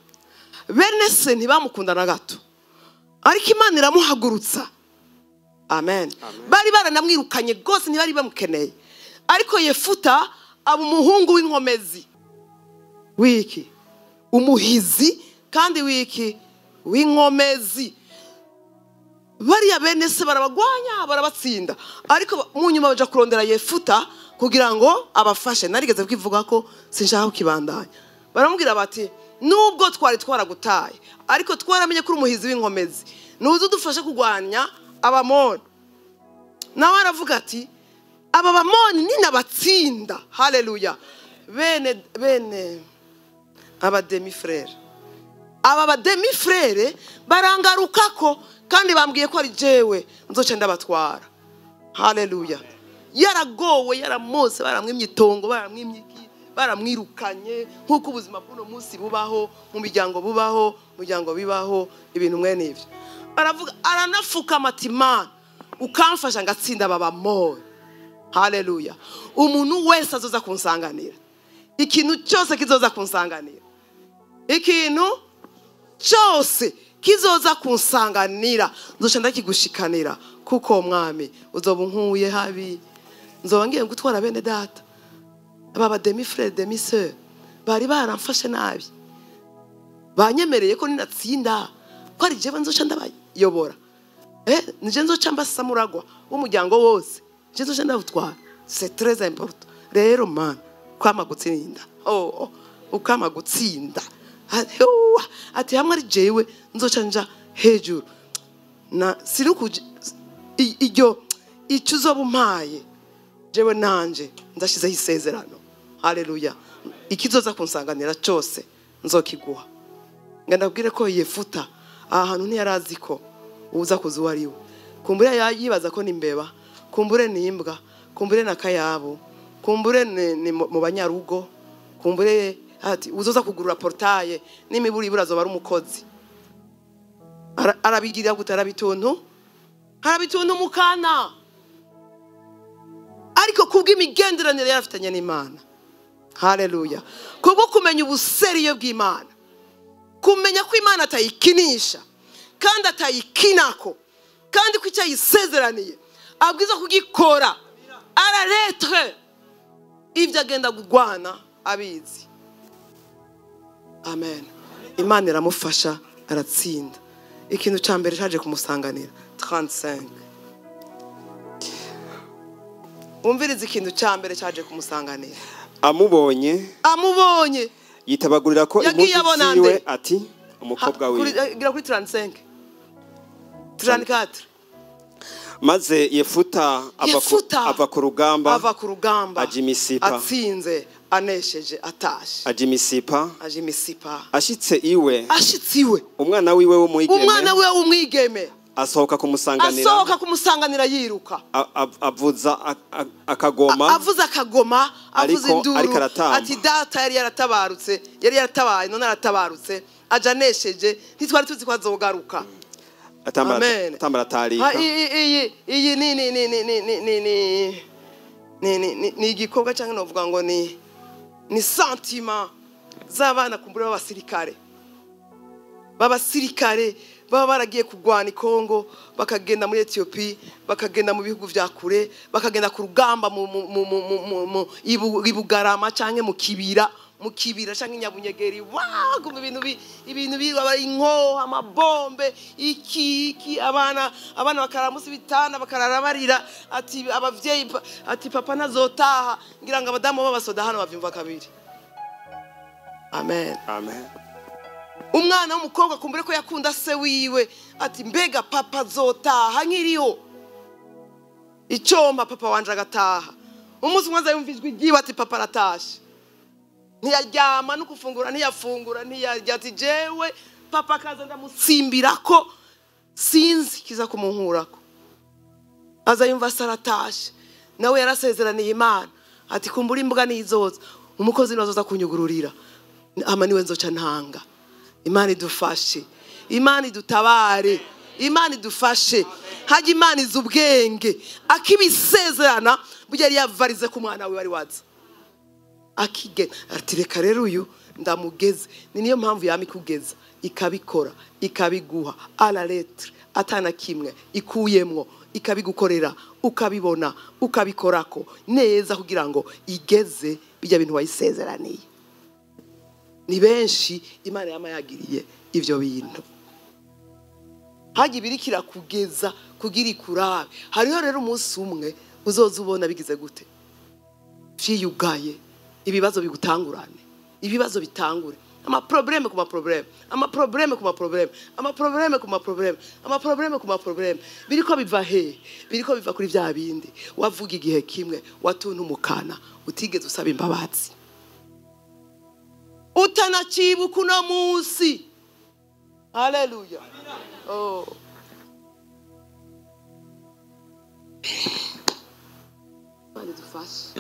bene se ntibamukunda na gato, ariko Imana iramuhagurutsa. Amen. Bari baranamwirukanye rwose, ntibari bamukeneye, ariko Yefuta aba umuhungu w'inkomezi wiki, umuhizi kandi wiki w'inkomezi. Bariya bene se barabagwanya barabatsinda, ariko mu nyuma baja kurondera Yefuta kugira ngo abafashe. Narigeze kwivuga ko sinshaka kukibandanya. Baramubwira bati nubwo twari twaragutaye, ariko twaramenye ko uri umuhizi w'inkomezi, nuze udufashe kugwanya Abamoni. Nawe aravuga ati aba Bamoni ninabatsinda, haleluya, bene bene aba demi frere, aba demi frere barangarukako, kandi bambwiye ko ari jewe nzoca ndabatwara. Haleluya. Yaragowe, yaramose, baramwimye itongo, baramwimye iki, baramwirukanye, nkuko ubuzima bw'uno munsi bubaho mu miryango, bubaho mu miryango, bibaho ibintu mwene ivyo. Aravuga, aranafuka ati Mana ukamfasha ngatsinda aba Bamoni. Haleluya. Umuntu wese azoza kunsanganira, ikintu cyose kizoza kunsanganira, ikintu cyose kizoza kunsanganira nzoca ndakigushikanira, kuko mwami uzoba unkuye habi, nzoba ngiye gutwara bene data. Aba demi frère demi sœur bari baramfashe nabi, banyemereye ko ninatsinda ko ari jewe nzoca ndabayobora, nije nzoca mbasamuragwa w'umuryango wose, nije nzoca ndabutwara. C'est très important. Rero Mana kwama gutsinda, oh ukama gutsinda, ati hamwe ari jewe nzoca nja hejuru na siruku iryo icyo uzoba umpaye jewe nanje ndashizeho isezerano. Haleluya. Ikizoza kunsanganira cyose nzokiguha. Ngandabwire ko Yefuta aha hantu ntiyarazi ko uza kuza uwo ari we. Kumbure yibaza ko ni imbeba, kumbure ni imbwa, kumbure na kayabo, kumbure ni mu banyarugo, kumbure ati uzoza kugurura portaye n'imiburi ibura azoba ari umukozi. Arabigira gute? Arabituntu, arabituntu mukana. Ariko kubw'imigenderanire yarafitanye n'Imana. Haleluya. Kubwo kumenya ubuseriyo bw'Imana, kumenya ko Imana atayikinisha kandi atayikinako, kandi ko icyo yisezeraniye abwiza kugikora araretre, ibyo agenda kugwana abizi. Amen. Imana iramufasha aratsinda. Ikintu cya mbere cyaje kumusanganira 35. Umviriza ikintu cya mbere cyaje kumusanganira. Amubonye yitabagurira ko impuzu ziwe ati umukobwa wiwe. Gira kuri 35. 34. Maze Yefuta ava ku rugamba, aja i Misipa, atsinze, anesheje, atashe, aja i Misipa, ashitse iwe, umwana wiwe w'umwigeme asohoka kumusanganira, yiruka, avuza akagoma, avuza induru, ati data yari yaratabarutse, yari yaratabaye, none aratabarutse, aja anesheje, ntitwari tuzi ko azogaruka. Atambara tarika. Iyi ni ni ni ni ni ni ni ni ni ni igikorwa cyangwa novuga ngo ni sentiment z'abana kumbure b'abasirikare baba baragiye kugwana i Kongo, bakagenda muri Ethiopia, bakagenda mu bihugu vya kure, bakagenda ku rugamba mu mu Ibugarama canke mu Kibira, canke Nyabunyegeri, wa ibintu biba inko, amabombe, iki abana bakara musi bitana, bakarara barira ati abavyeyi ati papa nazotaha, ngira ngo abadamu babasoda hano bavyumva kabiri. Amen. Amen. Umwana w'umukobwa kumbure ko yakunda se wiwe, ati mbega papa azotaha nkiriho, icompa papa wanje agataha. Umunsi umwe aza yumva ijwi ryiwe ati papa aratashe. Ntiyaryama no gufungura ntiyafungura ntiyarya, ati jewe papa akaza ndamusimbirako sinzi kiza kumunkurako. Aza yumva se aratashe, nawe yarasezeraniye Imana ati kumbura imbwa nizoza, umukozi niwe azoza kunyugururira, ama niwe nzoca ntanga. Imana idufashe, Imana idutabare, Imana idufashe. Hajya Imana izi ubwenge, akibisezerana burya yari yavarize ku mwana we wari waza akigena, ati reka rero uyu ndamugeze. Ni niyo mpamvu yama ikugeza, ikabikora, ikabiguha à la lettre, atana kimwe ikuyemwo, ikabigukorera, ukabibona, ukabikorako neza kugira ngo igeze bijya bintu wayisezeraniye. Ni benshi Imana yama yagiriye ivyo bintu. Hajya ibirikira kugeza kugira ikurabe. Hariho rero umunsi umwe uzoza ubona bigize gute, vyiyugaye, ibibazo bigutangurane, ibibazo bitangure, ama problème ku ma problème, ama problème ku ma problème, ama problème ku ma problème, ama problème ku ma problème. Biriko biva he? Biriko biva kuri vya bindi wavuga igihe kimwe watuntu umukana utigeze usaba imbabazi, utanacibuka uno munsi. Haleluya. Oh. Imana idufashe.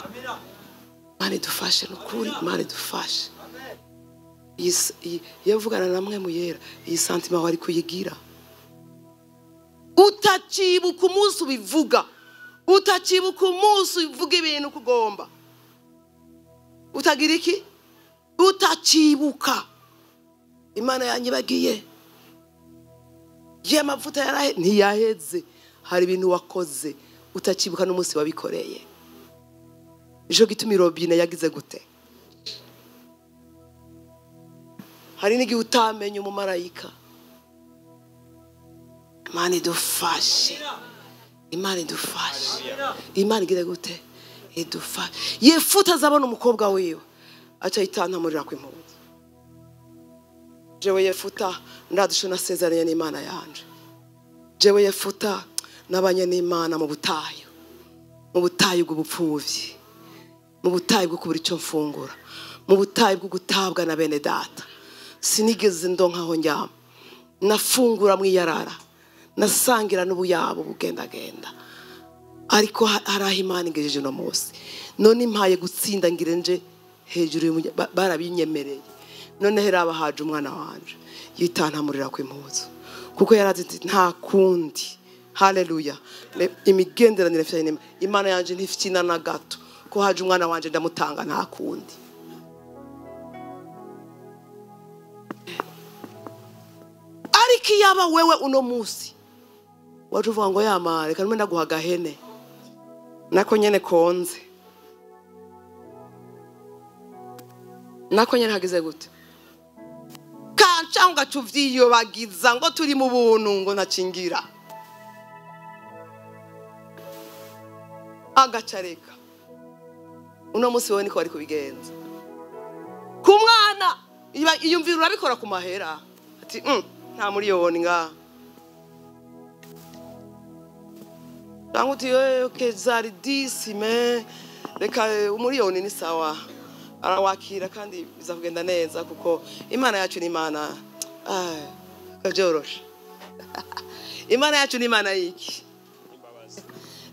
Imana idufashe nukuri, Imana idufashe. Iyo mvugana namwe muyera, iyi santima wari kuyigira. Utacibuka umunsi ubivuga, utacibuka umunsi uvuga ibintu kugomba, utagira iki? Utacibuka. Imana yanyibagiye, ye amavuta yarahe ntiyaheze. Hari ibintu wakoze utacibuka n'umunsi wabikoreye. Ico gituma irobine yagize gute? Hari n'igihe utamenya umumarayika. Imana idufashe, Imana idufashe, Imana igire gute? Idufashe. Yefuta azabona umukobwa wiwe aca yitantamurira ku impuzu. Jewe Yefuta ndadusho nasezeranye n'Imana yanje. Jewe Yefuta nabanye n'Imana mu butayu, mu butayu bw'ubupfuvyi, mu butayu bwo kubura ico mfungura, mu butayu bwo gutabwa na bene data. Sinigeze ndonkaho njyama, nafungura mwiyarara, nasangira n'ubuyabo bugendagenda. Ariko hari aho Imana ingejeje uno munsi, none impaye gutsinda ngire nje hejuru, barabinyemereye. None hera haje umwana wanje yitantamurira ku impuzu, kuko yarazi nta kundi. Haleluya. Imigenderanire mfitanye Imana yanje ntifina na gato, ko haje umwana wanje ndamutanga nta kundi. Ariko yaba wewe uno munsi waje uvuga ngo yama reka nme ndaguha gahene nako nyene konze, nako nyene hagize gute, kanca ngo tuvyiyobagiza ngo turi mu buntu ngo ntacingira agacareka. Uno munsi wewe niko wari kubigenza ku mwana, iyumvira urabikora ku mahera ati nta miliyoni nga cyangwa uti okay zari 10 me reka umuriyoni ni sawa, arawakira kandi bizakugenda neza kuko Imana yacu ni Imana kajyoroshe. Imana yacu ni Imana yiki?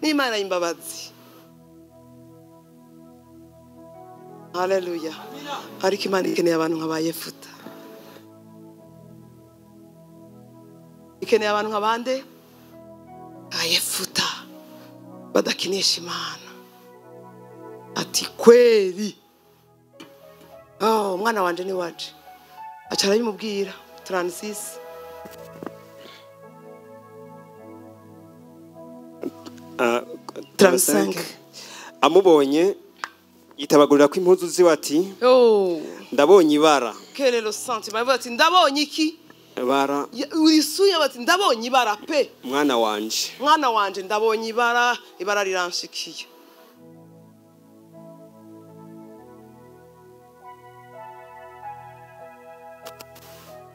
Ni Imana y'imbabazi. Haleluya. Ariko Imana ikeneye abantu nka ba Yefuta, ikeneye abantu nka bande? Ba Yefuta badakinisha Imana. Ati kweri, oh umwana wanje ni waje, aca arabimubwira. 36 35. Amubonye yitabagurira ko impuzu ziwe ati oh ndabonye ibara. Quel est le sentiment? Ati ndabonye iki? Ibara. Urisuye bati ndabonye ibara pe. Mwana wanje. Mwana wanje ndabonye ibara, ibara riranshikiye.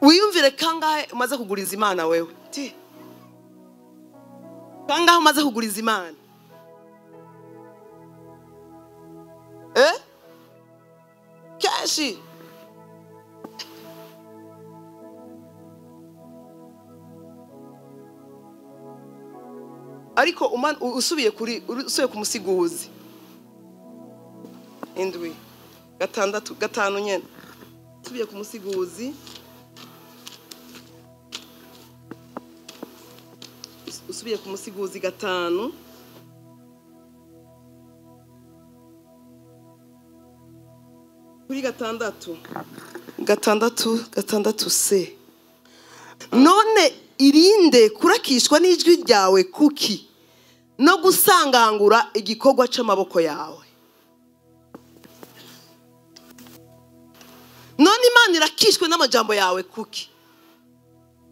Wiyumvire kangahe umaze kuguriza Imana wewe? Ti. Kangahe umaze kuguriza Imana? Kenshi. Ariko usubiye kuri usubiye ku musiguzi 7 6 5 nyene, usubiye ku musiguzi, usubiye ku musiguzi 5 kuri 6 6 6 c. None irinde kurakishwa n'ijwi ryawe kuki no gusangangura igikorwa c'amaboko yawe. None Imana irakishwe n'amajambo yawe kuki?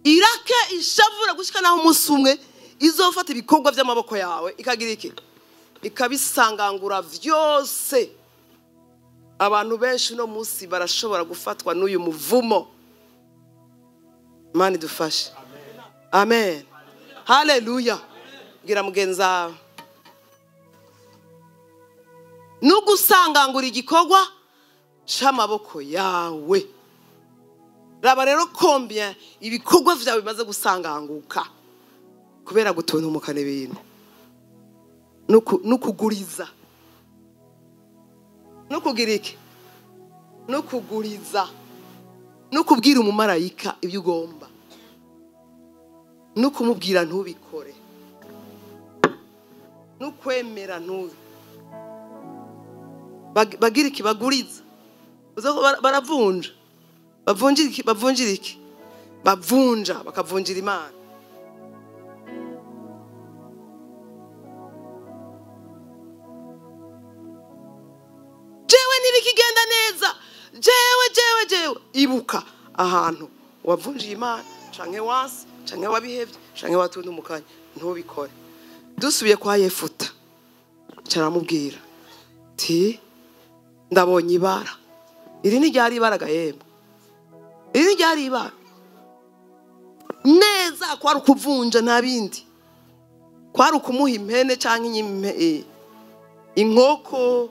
Irake ishavura gushika naho umunsi umwe izofata ibikorwa by'amaboko yawe ikagira iki? Ikabisangangura vyose. Abantu benshi no munsi barashobora gufatwa n'uyu muvumo. Imana idufashe. Amen. Haleluya. Gira mugenza nugusangangura igikorwa c'amaboko yawe. Raba rero combien ibikorwa vyawe bimaze gusanganguka kubera gutontumukana ibintu nukuguriza, nukugira iki, nukuguriza, nukubwira umumarayika ibyo ugomba, nukumubwira ntubikore, nukwemera ntubi bagira iki, baguriza, baravunja, bavunjira iki, bavunjira iki, bavunja, bakavunjira Imana. Jewe nibikigenda neza, jewe jewe jewe, ibuka ahantu wavunjiye Imana canke wansi canke wabihevye canke watuntumukanye, ntubikore. Dusubiye kwa Yefuta, caramubwira ti ndabonye ibara. Iri ni ryari ibara gahembo? Iri ni ryari ibara neza? Kwari ukuvunja nta bindi, kwari ukumuha impene canke inkoko.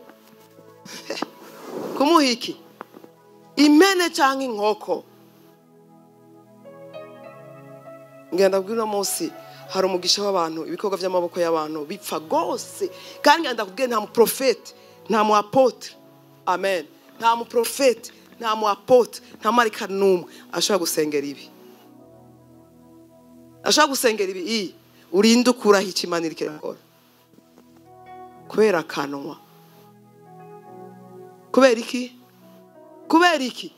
Kumuha iki? Impene canke inkoko. Ngenda kubwira munsi hari umugisha w'abantu, ibikorwa by'amaboko y'abantu bipfa gose. Kandi ngenda kubwira nta muprofete, nta mu apotre, amen, nta muprofete, nta mu apotre, nta marika numwe ashobora gusengera ibi, ashobora gusengera ibi. Urinde ukuraho Imana iriko irakora kubera akanwa. Kubera iki? Kubera iki?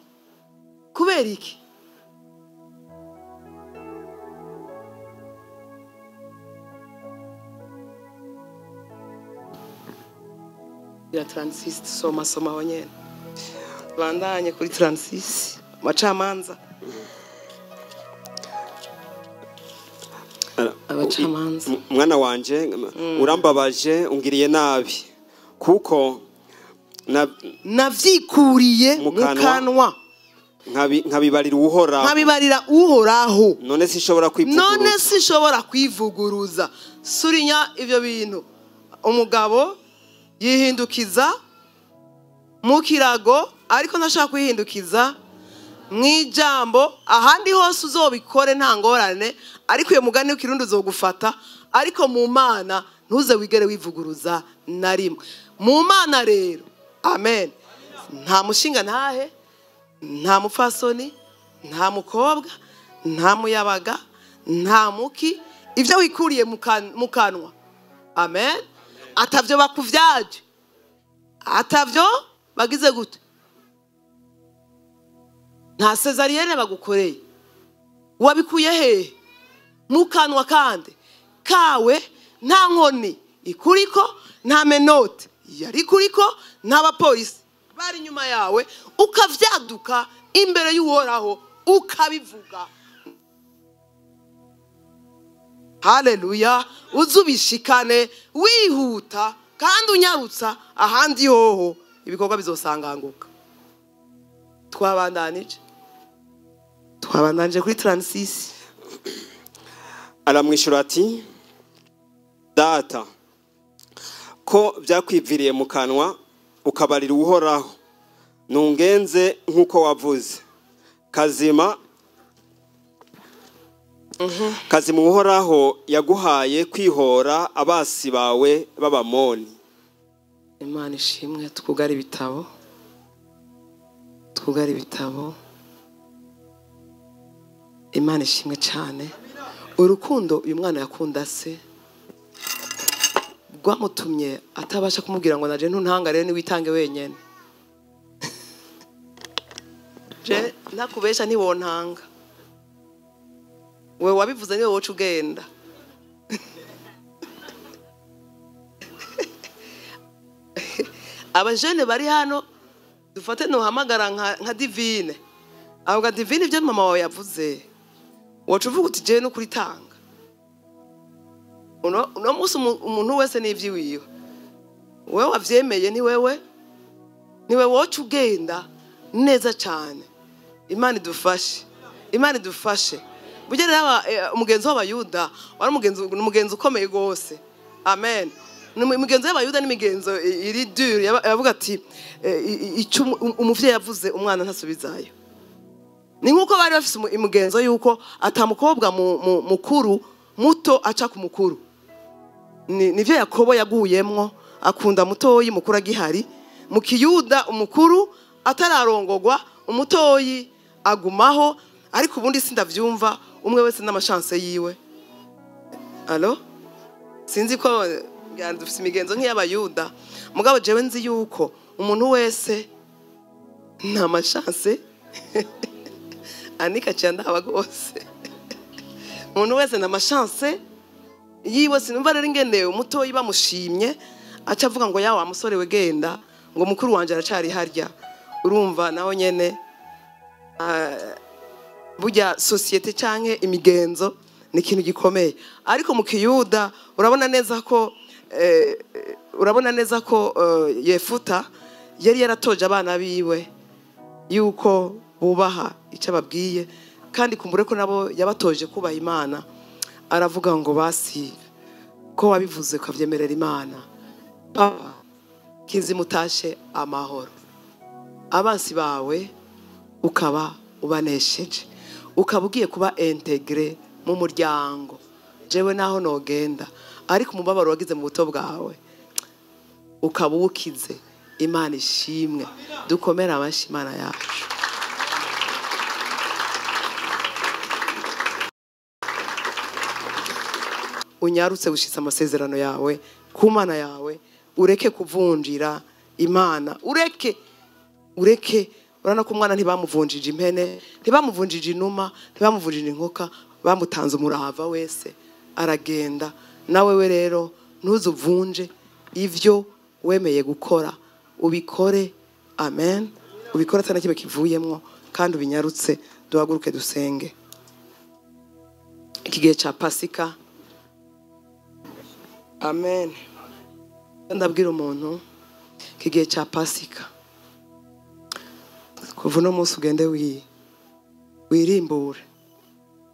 Kubera iki? Ya 36 soma soma wonyene. Bandanye kuri 36 macamanza. Abacamanza. Mwana wanje urambabaje ungiriye nabi kuko navyikuriye mu kanwa nkabibarira Uhoraho, nkabibarira Uhoraho, none sinshobora kwivuguruza, none sinshobora kwivuguruza. Surinya ivyo bintu. Umugabo yihindukiza mu kirago, ariko ntashaka kwihindukiza mwijambo. Ahandi hose uzobikore nta ngorane, ariko uyo mugani w'ikirundi uzogufata. Ariko mu Mana ntuze wigere wivuguruza na rimwe. Mu Mana rero, amen, nta mushinga ntahe, nta mupfasoni, nta mukobwa, nta muyabaga, nta muki. Ivyo wikuriye mu kanwa, amen, atavyo bakuvyaje, atavyo bagize gute, nta cesarienne bagukoreye, wabikuye hehe? Mu kanwa kandi kawe. Nta nkoni ikuriko, nta menote yari kuriko, nta bapolisi bari nyuma yawe, ukavyaduka imbere y'Uhoraho ukabivuga. Haleluya. Uzubishikane wihuta kandi unyarutsa, ahandi hoho ibikorwa bizosanganguka. Twabandanije. Twabananje kuri 36. Aramwishyura ati: "Data, ko byakwiviriye mu kanwa ukabarira Uhoraho, nungenze nk'uko wavuze. Kazima Uhoraho yaguhaye kwihora abasi bawe b'Abamoni." Imana ishimwe. Twugara ibitabo, twugara ibitabo. Imana ishimwe cyane. Urukundo uyu mwana yakunda se rwamutumye atabasha kumubwira ngo naje ntuntanga rero niwitange wenyene. Je ntakubesha, ntiwontanga, wewe wabivuze, niwe woca ugenda. Abajene bari hano, dufate nuhamagara nka Divine, avuga: "Divine, ibyo mama wawe yavuze, waca uvuga uti jewe no kuritanga uno munsi." Umuntu wese n'ivy'iwiwe. Wewe wavyemeye, ni wewe, niwe woca ugenda neza cyane. Imana idufashe, Imana idufashe. Burya rero umugenzo w'Abayuda wari umugenzo ukomeye rwose. Amen. Ni imigenzo y'Abayuda n'imigenzo iri dure. Yavuga ati icyo umuvyeyi yavuze, umwana ntasubizayo. Ni nk'uko bari bafise imigenzo y'uko atamukobwa mukuru muto aca ku mukuru. Nivyo Yakobo yaguyemwo, akunda mutoyi mukuru agihari. Mu Kiyuda, umukuru atararongogwa, umutoyi agumaho. Ariko ubundi sindavyumva, umwe wese n'amashanse yiwe. Allo, sinzi ko ngira dufise imigenzo nk'iy'Abayuda, mugabo jewe nzi yuko umuntu wese nta mashanse. Anika cyane ndaba rwose, umuntu wese nta mashanse yiwe. Sinumva rero ingene umutoyi bamushimye aca avuga ngo ya wa musore we, genda, ngo mukuru wanje aracari harya. Urumva naho nyene, burya société canke imigenzo ni ikintu gikomeye. Ariko mu Kiyuda urabona neza ko Yefuta yari yaratoje abana biwe yuko bubaha icyo ababwiye, kandi kumbure ko nabo yabatoje kubaha Imana. Aravuga ngo basi ko wabivuze ukavyemerera Imana, papa, kizimutashe amahoro, abansi bawe ukaba ubanesheje, ukaba ugiye kuba intégré mu muryango, jewe naho nogenda, ariko umubabaro wagize mu buto bwawe ukaba uwukize. Imana ishimwe. Dukomere amashyi Imana yacu. Unyarutse gushitsa amasezerano yawe ku Mana yawe, ureke kuvunjira Imana, ureke, ureke. Urabona ko umwana ntibamuvunjije impene, ntibamuvunjije inuma, ntibamuvunjije inkoka, bamutanze umurava wese aragenda. Nawe we rero ntuzuvunje ivyo wemeye gukora, ubikore. Amen. Ubikore atana kimwe kivuyemwo, kandi ubinyarutse. Duhaguruke dusenge iki gihe ca Pasika. Amen. Ndabwira umuntu, iki gihe ca Pasika, kuva uno munsi ugende wirimbure,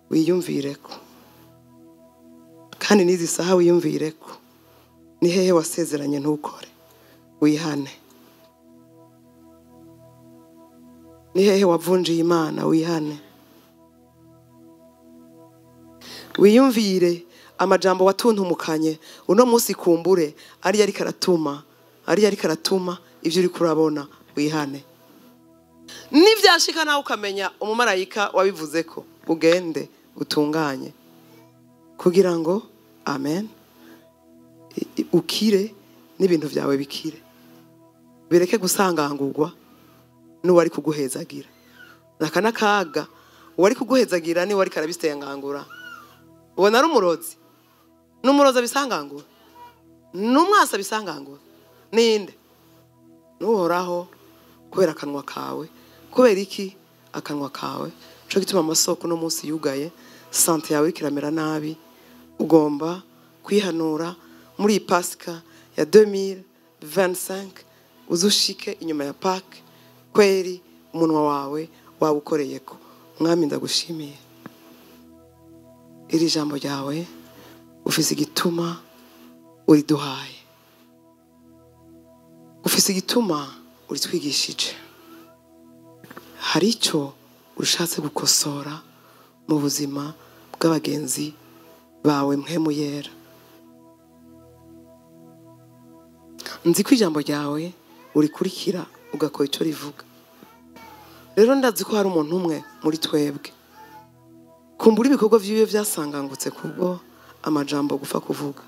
wiyumvireko, kandi n'izi saha wiyumvireko ni hehe wasezeranye ntukore, wihane. Ni hehe wavunjiye Imana, wihane. Wiyumvire amajambo watuntumukanye uno munsi, kumbure ariyo ariko aratuma ibyo uri kurabona, wihane. Nibyashika nawe ukamenya umumarayika wabivuze ko ugende utunganye kugira ngo, amen, ukire n'ibintu byawe bikire, bireke gusangangurwa n'uwari kuguhezagira. Naka n'akaga, uwari kuguhezagira niwe ariko arabisengangura. Ubona ari umurozi, n'umurozi abisangangura, n'umwasi abisangangura, ninde? N'Uhoraho, kubera akanwa kawe. Kubera iki? Akanwa kawe. Cyo gituma amasoko uno munsi yugaye, santé yawe iriko iramera nabi. Ugomba kwihanura muri iyi Pasika ya 2025, uzushike inyuma ya Pâques kweri umunwa wawe wawukoreyeko. Mwami, ndagushimiye iri jambo ryawe, ufise igituma uriduhaye, ufise igituma uritwigishije. Hari icyo ushatse gukosora mu buzima bw'abagenzi bawe Mpwemu Yera. Nzi ko ijambo ryawe urikurikira ugakora icyo rivuga. Rero ndazi ko hari umuntu umwe muri twebwe kumbura ibikorwa vyiwe vyasangangutse kubwo amajambo gupfa kuvuga.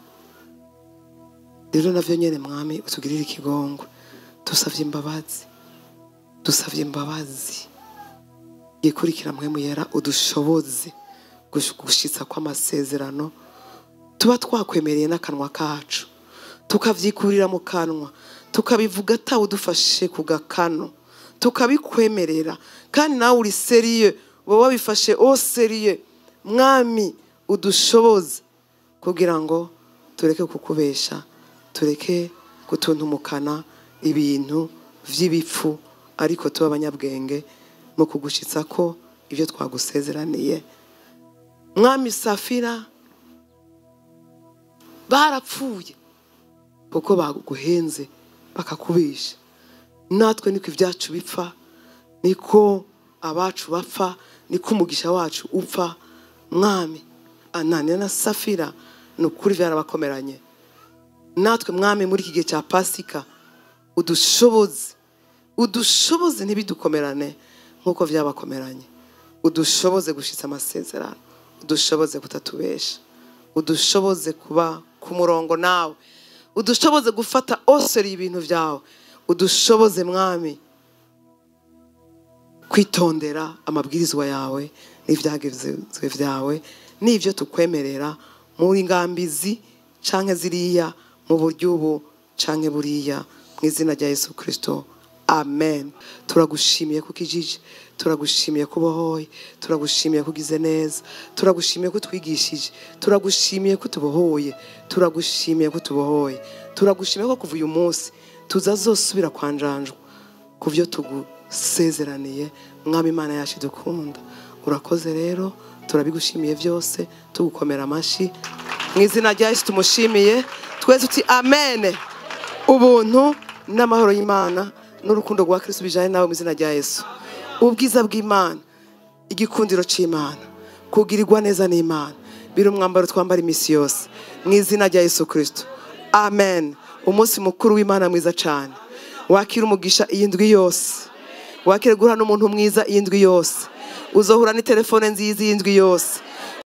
Rero navyo nyene Mwami utugirire ikigongwe, dusavye imbabazi, dusavye imbabazi. Gikurikira Mpwemu Yera udushoboze gushitsa kw'amasezerano tuba twakwemereye n'akanwa kacu, tukavyikurira mu kanwa, tukabivuga atawe udufashe ku gakano, tukabikwemerera kandi nawe uri sérieux, wowe wabifashe au sérieux. Mwami udushoboze kugira ngo tureke kukubesha, tureke gutuntumukana ibintu vy'ibipfu, ariko tuba abanyabwenge mu kugushitsa ko ibyo twagusezeraniye. Mwami, Safira barapfuye kuko baguhenze bakakubisha. Natwe niko ibyacu bipfa, niko abacu bapfa, niko umugisha wacu upfa. Mwami, Ananiya na Safira ni ukuri byarabakomeranye. Natwe Mwami muri iki gihe cya Pasika udushoboze, udushoboze ntibidukomerane nk'uko byabakomeranye. Udushoboze gushitsa amasezerano, udushoboze kutatubesha, udushoboze kuba ku murongo nawe, udushoboze gufata oseri ibintu byawe, udushoboze Mwami kwitondera amabwirizwa yawe n'ivyagezwe vyawe n'ivyo tukwemerera muri ngambizi canke ziriya, mu buryo ubu canke buriya, mu izina rya Yesu Kristo, amen. Turagushimiye kuko ijije, turagushimiye ko ubohoye, turagushimiye ko ugize neza, turagushimiye ko utwigishije, turagushimiye ko utubohoye, turagushimiye ko utubohoye, turagushimiye ko kuva uyu munsi tuzazosubira kwanjanjwa ku byo tugusezeraniye. Mwami Imana yacu dukunda, urakoze rero, turabigushimiye byose, tugukomera amashi mu izina rya Yesu. Tumushimiye twese uti amen. Ubuntu n'amahoro y'Imana n'urukundo rwa Kristo bijanye nawe mu izina rya Yesu. Ubwiza bw'Imana, igikundiro c'Imana, kugirirwa neza n'Imana biri umwambaro twambara imisi yose mu izina rya Yesu Kristo, amen. Umunsi mukuru w'Imana mwiza cyane, wakira umugisha iyi ndwi yose, wakira guhura n'umuntu mwiza iyi ndwi yose, uzohura n'itelefone nziza iyi ndwi yose.